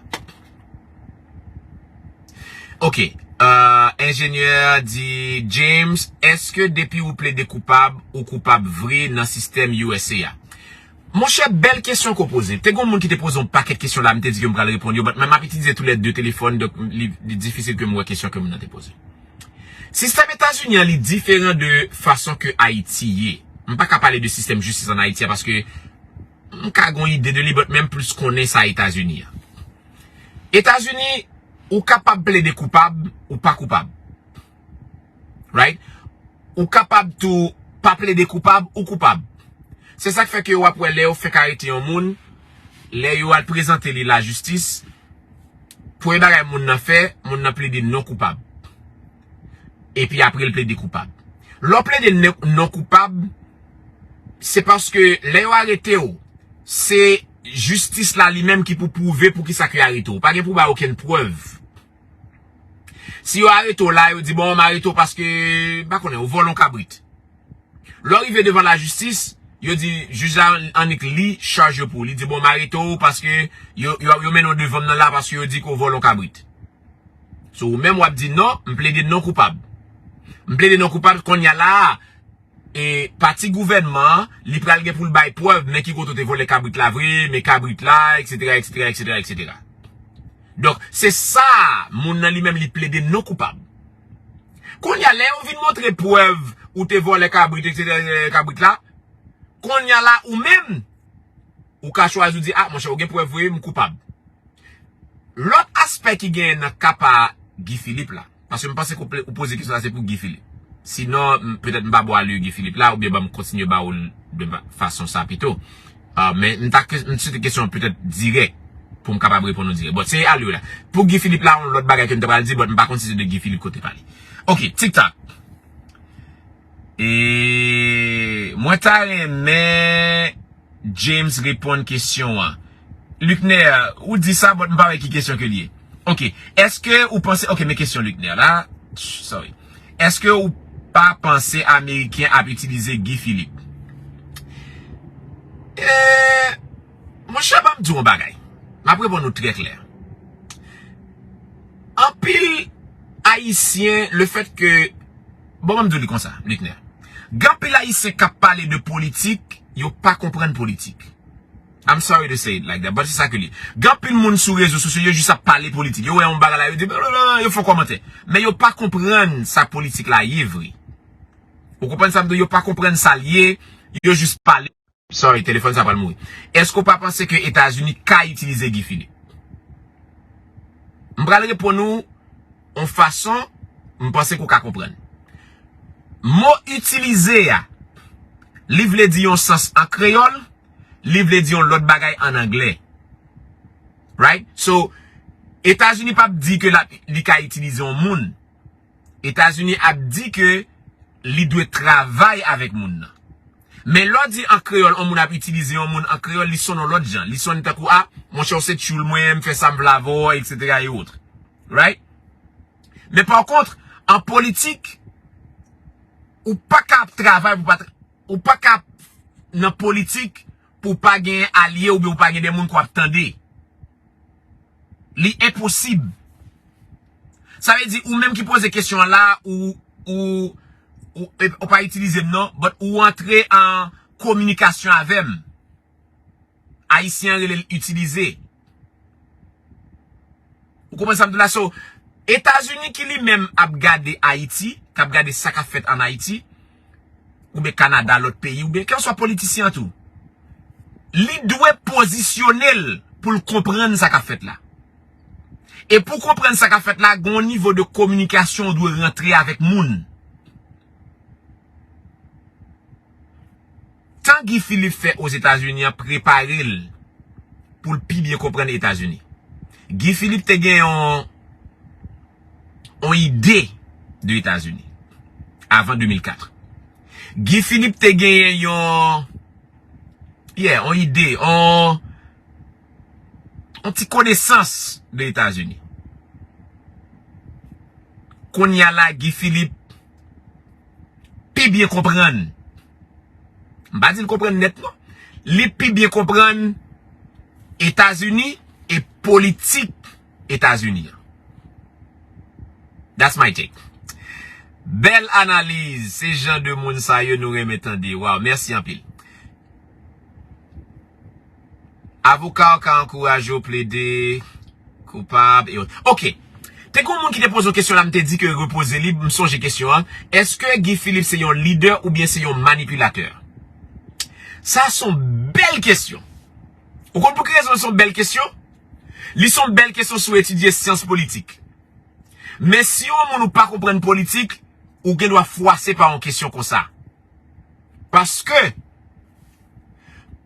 Ok. Uh, Enjenyè di, James, èske depi ou plede koupab, ou koupab vre nan sistèm U S A a? Monchè, bèl kesyon ke w poze. Te gen yon moun ki te poze yon pakèt kesyon la, m te di ke m pral reponn yo, but men m ap itilize toulède telefòn, donk li, li difisil ke m wè kesyon ke moun nan te poze. Sistèm Etazini an, li diferan de fason ke Ayiti ye. M pa ka pale de sistèm jistis ann Ayiti a, paske m ka gen yon ide de li, but men m plis konnen sa Etazini an. Etazini, ou kapab plede koupab, ou pa koupab. Right? Ou kapab tou pa plede koupab, ou koupab. Se sa k fè ke w ap wè lè yo fenk arete yon moun, lè yo al prezante li lajistis, premye bagay moun nan fè, moun nan plede non koupab. Epi apre l plede koupab. Lè w plede ne- non koupab, se paske lè yo arete w, se jistis la li menm ki pou pwouve poukisa ke yo arete w. Pa gen pou bay okenn prèv. Si yo arete w la, yo di, bon, m arete w paske, m pa konnen, ou vòlè yon kabrit. Lè w rive devan lajistis, yo di, jij la annik li chaj yo pou ou. Li di, bon, m arete w paske yo, yo, yo mennen w devan m nan la paske yo di ke w vòlè yon kabrit. So, ou menm w ap di, non, m plede non koupab. M plede non koupab, kounye a la a, e pati gouvènman an, li pral gen pou l bay prèv, men ki kote w te vòlè kabrit la vre, men kabrit la, etsetera, etsetera, etsetera, etsetera. Donk, se sa, moun nan li menm, li plede non koupab. Kounye a, lè yo vin montre prèv ou te vòlè kabrit, etsetera, kabrit la, kounye a la, ou menm, ou ka chwazi ou di, a, monchè, ou gen prèv vre, m koupab. Lòt aspè ki genyen nan ka pa Guy Philippe la, paske m panse ke w ple- ou poze kesyon sa se pou Guy Philippe. Sinon, m- petèt m pa ba w ale Guy Philippe la, oubyen ban m kontinye ba w l de ma- fason sa pito. Ah, men m ta ke- m site kesyon an petèt dirèk pou m kapab reponn ou dirèk. Bon, se ale la. Pou Guy Philippe la, yon lòt bagay ke m ta pral di, but m pa konn si se de Guy Philippe ke w te pale. Ok, TikTok. E mwen ta renmen James reponn kesyon an. Luckner, ou di sa, but m pa wè ki kesyon ke l ye. Ok, èske ou panse, ok, men kesyon Luckner la, sorry. Èske ou pa panse Ameriken ap itilize Guy Philippe? Eh, monchè, ban m di w yon bagay. M ap reponn ou trè klè. Anpil Ayisyen, le fèt ke, bon, ban m di w li konsa, Luckner. Gen anpil Ayisyen k ap pale de politik, yo pa konprann politik. I'm sorry to say it like that, but se sa ke li. Gen anpil moun sou rezo sosyo, yo jis ap pale politik. Yo wè yon bagay la, yo di, blablabla, yo fè kòmantè. Men yo pa konprann sa politik la ye vre. Ou konprann sa m di w? Yo pa konprann sa l ye, yo jis pale. Sorry, telefòn sa pral mouri. Èske w pa panse ke Etazini ka itilize Guy Philippe? M pral reponn ou yon fason m panse ke w ka konprann. Mo itilize a, li vle di yon sans an kreyòl, li vle di yon lòt bagay an anglè. Right? So, Etazini p ap di ke l ap- li ka itilize yon moun. Etazini ap di ke li dwe travay avèk moun nan. Men lè w di an kreyòl, yon moun ap itilize yon moun an kreyòl, li sonnen yon lòt jan. Li sonnen tankou, a, monchè, w se tchoul mwen, m fè sa m vle avè w, etsetera, et autres. Right? Men pa kont, an politik, ou pa ka ap travay pou pa tra- ou pa ka ap nan politik pou w pa gen alye oubyen ou pa gen de moun ke w ap tande. Li enposib. Sa vle di, ou menm ki poze kesyon an la, ou, ou, ou, e, ou pa itilize m non, but ou antre an kominikasyon avè m. Ayisyen an rele l itilize. Ou konprann sa m di w la? So, Etazini ki li menm ap gade Ayiti, k ap gade sa k ap fèt ann Ayiti, oubyen Kanada, lòt peyi, oubyen kèlkeswa politisyen an tou, li dwe pozisyone l pou l konprann sa k ap fèt la. E pou w konprann sa k ap fèt la, gen yon nivo de kominikasyon ou dwe rantre avèk moun. Tan Guy Philippe fè Ozetazini an prepare l pou l pi byen konprann Etazini. Guy Philippe te gen yon, yon ide de Etazini avan de mil kat. Guy Philippe te genyen yon, yeah, yon ide, yon, yon ti konesans de Etazini. Kounye a la, Guy Philippe pi byen konprann. M pa di l konprann nèt, non. Li pi byen konprann Etazini e politik Etazini an. That's my take. Bèl analiz. Se jan de moun sa yo nou renmen tande. Waw, mèsi anpil. Avoka w ka ankouraje w plede koupab e oto. Oke. Te gen yon moun ki te poze yon kesyon la, m te di ke repoze li, m sonje kesyon an. Èske Guy Philippe se yon lidè oubyen se yon manipilatè? Sa se yon bèl kesyon. Ou konn pou ki rezon se yon bèl kesyon? Li se yon bèl kesyon si w etidye syans politik. Men si yon moun ou pa konprann politik, ou gen dwa fwase pa yon kesyon konsa. Paske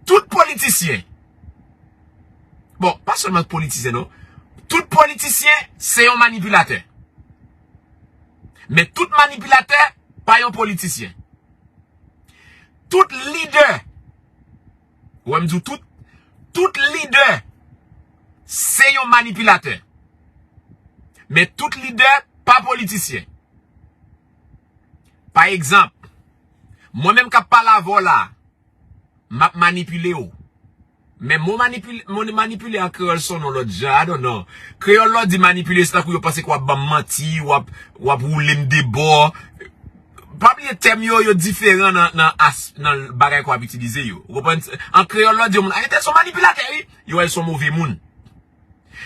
tout politisyen, bon, pa sèlman politisyen non, tout politisyen se yon manipilatè. Men tout manipilatè pa yon politisyen. Tout lidè, ou wè m di w tout, tout lidè se yon manipilatè. Men tout lidè pa politisyen. Pa egzanp, mwen menm k ap pale avè w la, m ap manipile w. Men mo manipile, mo manipile an kreyòl se yon lòt jan, I don't know. Kreyòl lè w di manipile, se tankou yo panse ke w ap ban m manti, w ap, w ap woule m de bò. Pa bliye tèm yo, yo diferan nan, nan, as, nan bagay ke w ap itilize yo. Ou konprann? An kreyòl lè w di yon moun, a entèl se yon manipilatè wi, yo wè l se yon move moun.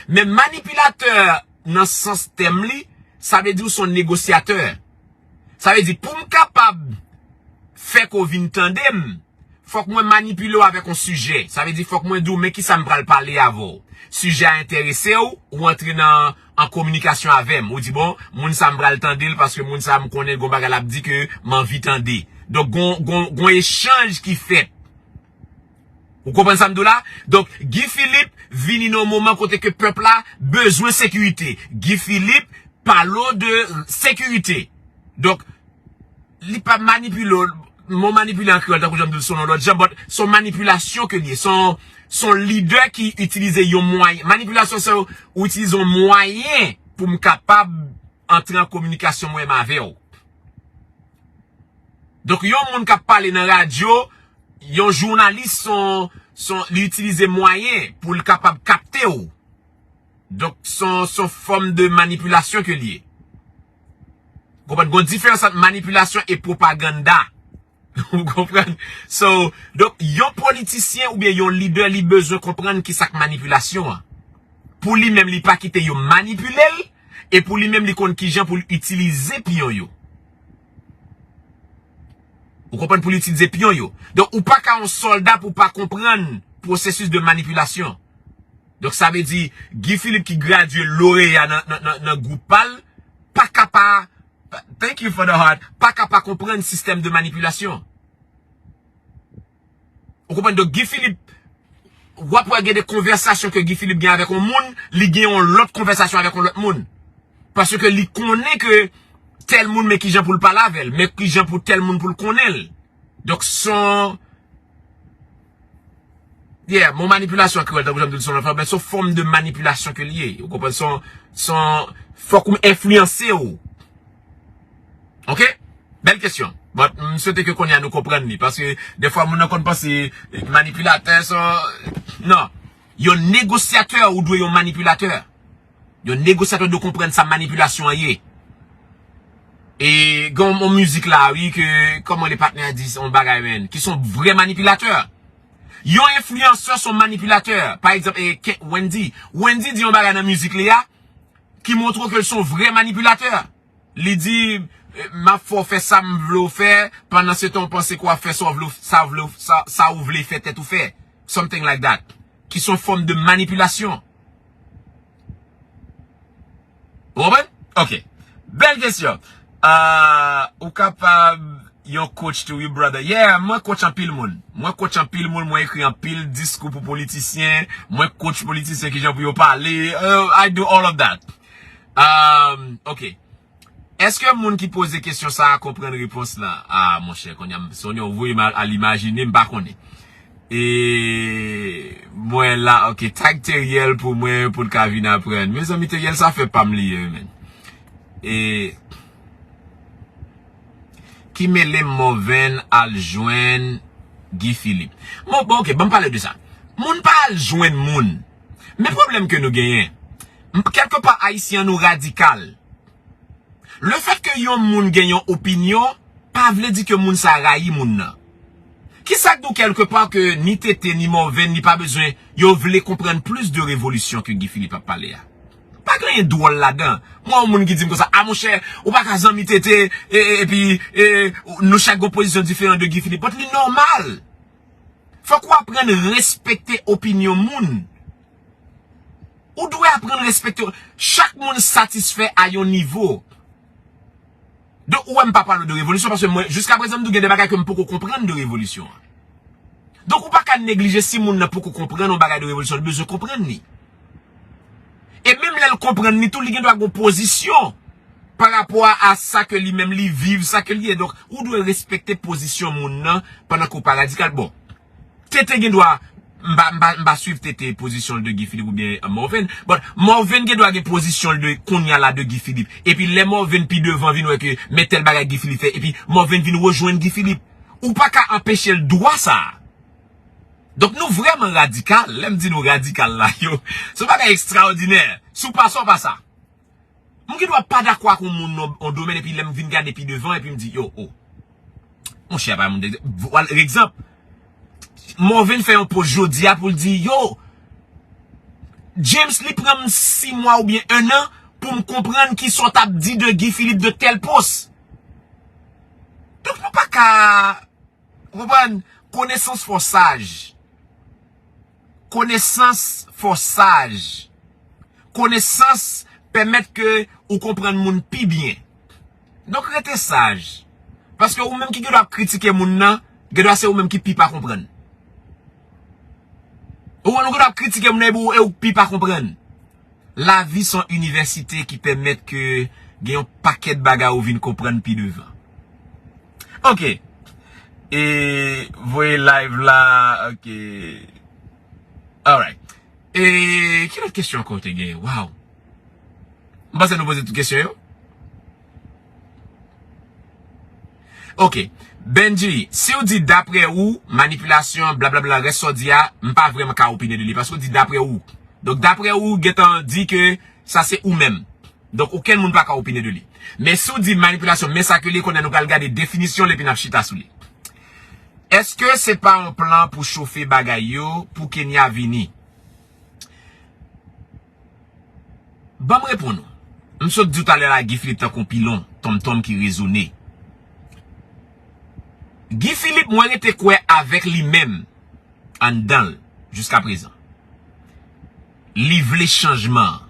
Men manipilatè nan sans tèm li, sa vle di w se yon negosyatè. Sa vle di pou m kapab fè ke w vin tande m, fòk mwen manipile w avèk yon sijè. Sa vle di fòk mwen di w men kisa m pral pale avè w. Sijè a enterese w, ou antre nan, an kominikasyon avè m. Ou di bon, moun sa m pral tande l paske moun sa m konnen l gon bagay l ap di ke m anvi tande. Donk gon, gon, gon echanj ki fèt. Ou konprann sa m di w la? Donk, Guy Philippe vini nan yon moman kote ke pèp la bezwen sekirite. Guy Philippe pale w de sekirite. Donk, li pa manipile w. Mo manipile an kreyòl, tankou jan m di l, se yon lòt jan, but se yon manipilasyon ke li ye. Se yon, se yon lidè ki itilize yon mwayen. Manipilasyon, se ou itilize yon mwayen pou m kapab antre an kominikasyon mwen menm avè w. Donk, yon moun k ap pale nan radyo, yon jounalis, se yon, se yon, li itilize mwayen pou l kapab kapte w. Donk, se yon, se yon fòm de manipilasyon ke li ye. Konprann? Gon diferans ant manipilasyon e pwopaganda. Ou konprann? So, donk, yon politisyen oubyen yon lidè, li bezwen konprann kisa k manipilasyon an. Pou li menm, li pa kite yo manipile l, e pou li menm, li konn kijan pou l itilize piyon yo. Ou konprann? Pou l itilize piyon yo. Donk, ou pa ka yon sòlda pou w pa konprann pwosesis de manipilasyon. Donk, sa vle di, Guy Philippe ki gradye loreya nan, nan, nan, nan gwoup pa l, pa ka pa, thank you for the heart, pa ka pa konprann sistèm de manipilasyon. Ou konprann? Donk, Guy Philippe, w ap wè gen de konvèsasyon ke Guy Philippe gen avèk yon moun, li gen yon lòt konvèsasyon avèk yon lòt moun. Paske li konnen ke tèl moun, men kijan pou l pale avè l, men kijan pou tèl moun pou l konnen l. Donk, se yon, yeah, mo manipilasyon an kreyòl, tankou jan m te di, se yon lòt fòm, men se yon fòm de manipilasyon ke l ye. Ou konprann? Se yon, se yon, fòk ou enfliyanse w. Oke? Bèl kesyon. But, m swete ke kounye a nou konprann li. Paske, defwa, moun nan konn panse, eh, manipilatè, se yon, non. Yon negosyatè, ou dwe yon manipilatè. Yon negosyatè dwe konprann sa manipilasyon an ye. E gen yon mizik la, wi, ke, kòman le patnè a di, se yon bagay, men, ki se yon vrè manipilatè. Yon enfliyansè se yon manipilatè. Pa egzanp, e, Ke-, Wendy. Wendy di yon bagay nan mizik li a, ki montre w ke l se yon vrè manipilatè. Li di, eh, m ap fè w fè sa m vle w fè, pandan se tan w panse ke w ap fè sa w vle, sa w vle, sa, sa ou vle fè tèt ou fè. Something like that. Ki se yon fòm de manipilasyon. Ou konprann? Ok. Bèl kesyon. Ah, ou kapab yon coach tou, wi, brother. Yeah, mwen coach anpil moun. Mwen coach anpil moun, mwen ekri anpil diskou pou politisyen, mwen coach politisyen kijan pou yo pale. Uh, I do all of that. Um, ok. Èske moun ki poze kesyon sa a konprann repons la? Ah, monchè, kounye a, Sonia, ou voye m al, al imajine, m pa konnen. E, mwen la, ok, tag Teriel pou mwen, pou l ka vin aprann. Mezanmi, Teriel, sa fè pa m li ye, men. E, ki mele Morvan al jwenn Guy Philippe? Bon, bon, ok, ban m pale de sa. Moun pa al jwenn moun. Men pwoblèm ke nou genyen, m, kèlkepa, Ayisyen, nou radikal. Lefètke yon moun gen yon opinyon, pa vle di ke moun sa rayi moun nan. Kisa k di w kèlkepa ke ni Tete ni Morven ni pa bezwen, yo vle konprann plis de revolisyon ke Guy Philippe ap pale a? Pa gen anyen dwòl ladan. Mwen, yon moun ki di m konsa, a monchè, ou pa ka zanmi Tete, e, e, epi e, nou chak gen pozisyon diferan de Guy Philippe. But li nòmal. Fòk ou aprann respekte opinyon moun. Ou dwe aprann respekte. Chak moun satisfè a yon nivo. Donk, ou wè m pa pale de revolisyon, paske mwen, jiska prezan, m di w gen de bagay ke m poko konprann de revolisyon an. Donk, ou pa ka neglije si moun nan poko konprann yon bagay de revolisyon, li bezwen konprann li. E menm lè l konprann li tou, li gen dwa gen pozisyon pa rapò a, a sa ke li menm li viv, sa ke li ye. Donk, ou dwe respekte pozisyon moun nan pandan ke w pa radikal. Bon, Tete gen dwa, m pa, m pa, m pa swiv Tete pozisyon l de Guy Philippe oubyen Morven. But Morven gen dwa gen pozisyon l de kounye a la de Guy Philippe. Epi lè Morven pi devan vin wè ke men tèl bagay Guy Philippe fè, epi Morven vin rejwenn Guy Philippe. Ou pa ka anpeche l dwa sa a. Donk nou vrèman radikal. Lè m di nou radikal la, yo, se yon bagay ekstraòdinè. Si w pa sa, w pa sa. Mwen gen dwa pa dakò ak yon moun nan yon domèn, epi lè m vin gade pi devan, epi m di, yo, oh. Monchè, pa moun de. Vwala, egzanp, Morven fè yon post jodi a pou l di, yo, James, li pran m sis mwa oubyen en an pou m konprann kisa w t ap di de Guy Philippe de tèl post. Donk, nou pa ka, ou konprann, konesans fè w saj. Konesans fè w saj. Konesans pèmèt ke ou konprann moun pi byen. Donk, rete saj. Paske ou menm ki gen dwa ap kritike moun nan, gen dwa se ou menm ki pi pa konprann. Ou, ou gen dwa ap kritike moun nan epi ou, e ou pi pa konprann. Lavi se yon inivèsite ki pèmèt ke gen yon pakèt bagay ou vin konprann pi devan. Ok. E voye live la, ok. Alright. E ki lòt kesyon ankò w te genyen? Wow. M panse nou poze tout kesyon yo. Ok. Benji, si w di daprè ou, manipilasyon, blablabla, rès sa w di a, m pa vrèman ka opine de li, paske w di daprè ou. Donk, daprè ou, gentan di ke sa se ou menm. Donk, okenn moun pa ka opine de li. Men si w di manipilasyon, men sa ke li, kounye a nou pral gade definisyon l epi n ap chita sou li. Èske se pa yon plan pou chofe bagay yo, pou Kenya vini? Ban m reponn ou. M sot di w talè la, Guy Philippe tankou yon pilon, tonmtonm ki rezone. Guy Philippe, mwen rete kwè avèk li menm anndan l, jiska prezan. Li vle chanjman an.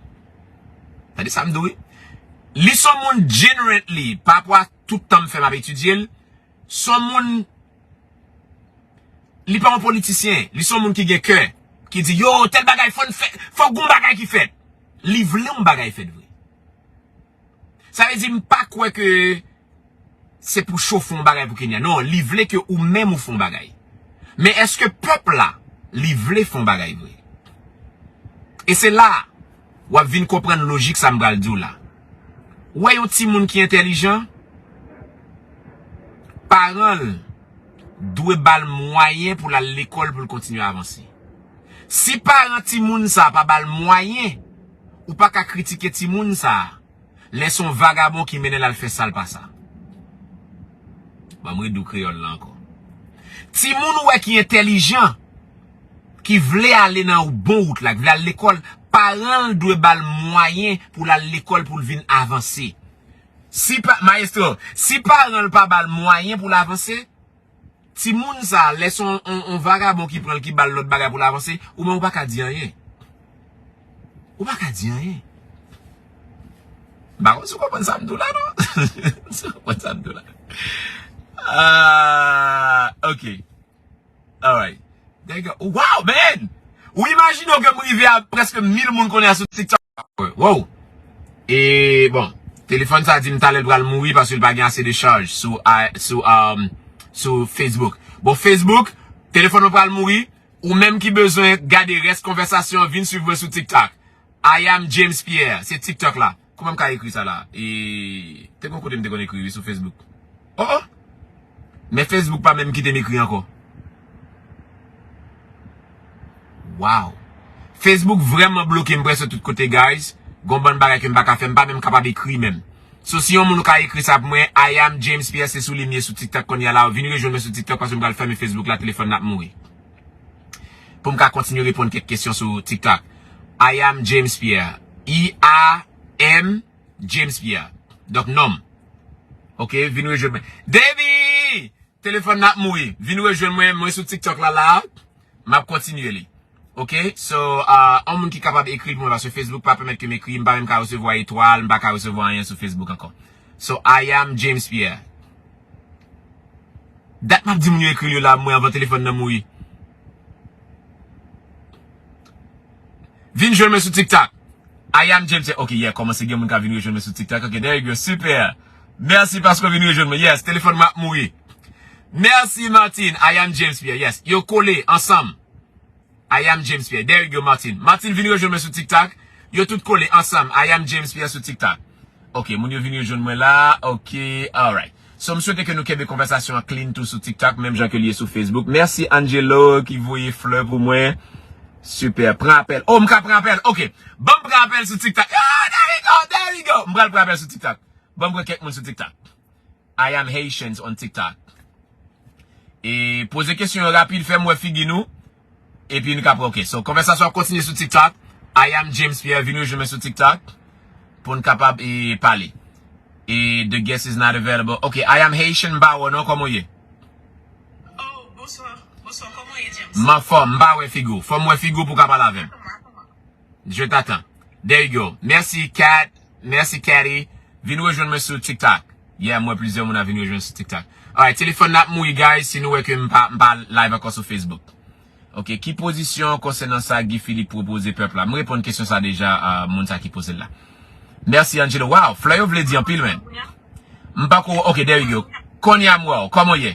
Tande sa m di w, wi. Li se yon moun genuinely, pa rapò a tout tan m fè m ap etidye l, se yon moun, li pa yon politisyen, li se yon moun ki gen kè, ki di, yo, tèl bagay, fò n fè, fò gon bagay ki fèt. Li vle yon bagay fèt vre. Sa vle di, m pa kwè ke se pou chofe yon bagay pou Kenya. Non, li vle ke ou menm ou fè yon bagay. Men èske pèp la, li vle fè yon bagay vre? E se la, w ap vin konprann lojik sa m pral di w la. Ou wè yon timoun ki entèlijan, paran l dwe ba l mwayen pou l al lekòl pou l kontinye avanse. Si paran timoun sa pa ba l mwayen, ou pa ka kritike timoun sa. Lè se yon vagabon ki mennen l al fè sa l pa sa. Ban m redi w kreyòl la ankò. Timoun ou wè ki entèlijan, ki vle ale nan bon wout la, ki vle al lekòl, paran l dwe ba l mwayen pou l al lekòl pou l vin avanse. Si pa, mayestwo, si paran l pa ba l mwayen pou l avanse, timoun sa, lè se yon, yon, yon vagabon ki pran l, ki ba l lòt bagay pou l avanse, ou menm ou pa ka di anyen. Ou pa ka di anyen. M pa konn si w konprann sa m di w la, non. Si w konprann sa m di w la. Ah, ok. Alright. There you go. Wow, man! Ou imajine w ke m rive a prèske mil moun kounye a sou TikTok. Wow. E, bon, telefòn sa di m talè l pral mouri paske l pa gen ase de chaj sou, a, sou, um, sou Facebook. Bon, Facebook, telefòn mwen pral mouri. Ou menm ki bezwen gade rès konvèsasyon an, vin swiv mwen sou TikTok. I am James Pierre. Se TikTok la. Kòman m ka ekri sa la? E, te gen yon kote m te konn ekri, wi, sou Facebook. Oh, oh! Men Facebook pa menm kite m ekri ankò. Wow! Facebook vrèman bloke m prèske tout kote, guys. Gon bann bagay ke m pa ka fè, m pa menm kapab ekri menm. So, si yon moun ou ka ekri sa pou mwen, I am James Pierre, se sou li m ye sou TikTok kounye a la. Vin rejwenn mwen sou TikTok paske m pral fèmen Facebook la, telefòn nan ap mouri. Pou m ka kontinye reponn kèk kesyon sou TikTok. I am James Pierre. I A M James Pierre. Donk, non m. Ok, vin rejwenn mwen. Debbie! Telefòn nan ap mouri. Vin rejwenn mwen, mwen sou TikTok la, la. M ap kontinye li. Ok? So, uh, yon moun ki kapab ekri l pou mwen, paske Facebook pa pèmèt ke m ekri, m pa menm ka resevwa etwal, m pa ka resevwa anyen sou Facebook ankò. So, I am James Pierre. Dat m ap di moun yo ekri l yo la, mwen anvan telefòn nan mouri. Vin jwenn mwen sou TikTok. I am James. Ok, yeah, kòmanse gen moun ka vin rejwenn mwen sou TikTok. Ok, there you go. Super. Mèsi paske w vin rejwenn mwen. Yes, telefòn mwen ap mouri. Mèsi, Martin. I am James Pierre. Yes, yo kole ansanm. I am James Pierre. There you go, Martin. Martin, vin rejwenn mwen sou TikTok. Yo tout kole ansanm. I am James Pierre sou TikTok. Ok, moun yo vin rejwenn mwen la. Ok, alright. So, m swete ke nou kenbe konvèsasyon an clean tou sou TikTok, menm jan ke l ye sou Facebook. Mèsi Angelo ki voye flè pou mwen. Super. Pran apèl. Oh, m ka pran apèl. Ok. Ban m pran apèl sou TikTok. Ah, there we go, there we go. M pral pran apèl sou TikTok. Ban m pran kèk moun sou TikTok. I am Haitians on TikTok. E poze kesyon yo rapid, fè m wè figi nou. Epi nou ka pran, ok. So, konvèsasyon ap kontinye sou TikTok. I am James Pierre, vin rejwenn mwen sou TikTok. Pou n kapab e pale. E the guest is not available. Ok, I am Haitian, m pa wè w non, kòman w ye? Oh, bonswa. Bonswa, kòman w ye, James? M anfòm, m pa wè figi w. Fò m wè figi w pou w ka pale avè m. Kòman, kòman? Je t'attends. There you go. Mèsi, Kat. Mèsi, Cathy. Vin rejwenn mwen sou TikTok. Yeah, m wè plizyè moun ap vin rejwenn sou TikTok. Alright, telefòn nan ap mouri, guys, si nou wè ke m pa, m pa live ankò sou Facebook. Ok, ki pozisyon konsènan sa Guy Philippe pwopoze pèp la? M reponn kesyon sa deja, uh, moun sa ki poze l la. Mèsi, Angelo. Wow, flè yo vle di anpil, men. M pa ko, ok, there you go. Kounye a m wè w. Kòman w ye?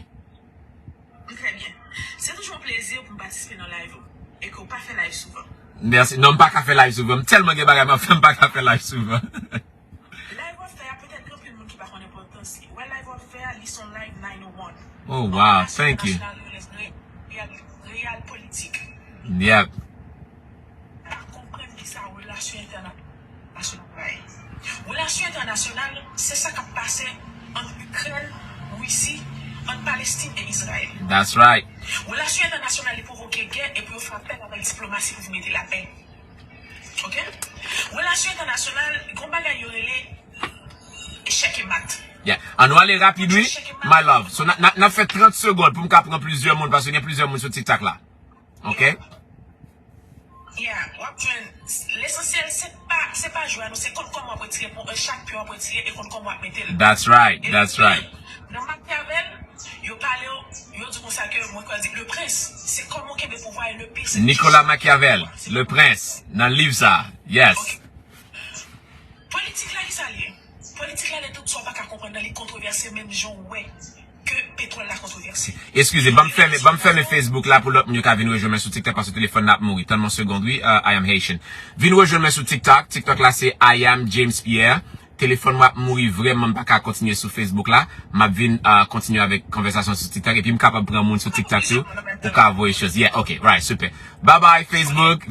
M trè byen. Se toujou yon plezi pou m patisipe nan live ou e ke w pa fè live souvan. Mèsi. Non, m pa ka fè live souvan. M tèlman gen bagay m ap fè, m pa ka fè live souvan. Live w ap fè a, petèt gen anpil moun ki pa konn enpòtans li. Wè live w ap fè a, li se yon live nine one. Oh, wow, thank you. Real, real politik. Yep. Pa konprann kisa relasyon entènasyonal bay. Relasyon entènasyonal, se sa k ap pase ant Ikrèn, Risi, ant Palestin e Izrayèl. That's right. Relasyon entènasyonal, li pwovoke gè epi yo fè apèl avèk diplomasi pou vin mete lapè. Ok? Relasyon entènasyonal, gon bagay yo rele echèk e mat. Yeah. An nou ale rapid, wi, my love. So, n a, n a, n ap fè trant segonn pou m ka pran plizyè moun, paske gen plizyè moun sou TikTok la. Ok? Yeah, w ap jwenn. Lesansyèl, se pa, se pa jwe a, non, se konn kòman w ap retire pou, e, chak pye w ap retire e konn kòman w ap mete l. That's right, that's right. Nan Machiavel, yo pale, yo di konsa ke, mwen kwè di, le prince, se kòman w kenbe pouvwa e le pire, se Nicolas Machiavel, le prince, nan liv sa, yes. Ok. Politik la, kisa l ye? Politik la, lè tout sa w pa ka konprann nan li kontwovèse menm jan w wè ke petwòl la kontwovèse. Eskize, ban m fèmen, ban m fèmen Facebook la pou lòt moun yo ka vin rejwenn mwen sou TikTok paske telefòn nan ap mouri. Tann m yon segond, wi, uh, I am Haitian. Vin rejwenn mwen sou TikTok. TikTok la se I am James Pierre. Telefòn mwen ap mouri vrèman, m pa ka kontinye sou Facebook la. M ap vin, uh, kontinye avèk konvèsasyon sou TikTok epi m kapab pran moun sou TikTok tou. Ou ka voye choz. Yeah, ok, right, super. Bye bye Facebook.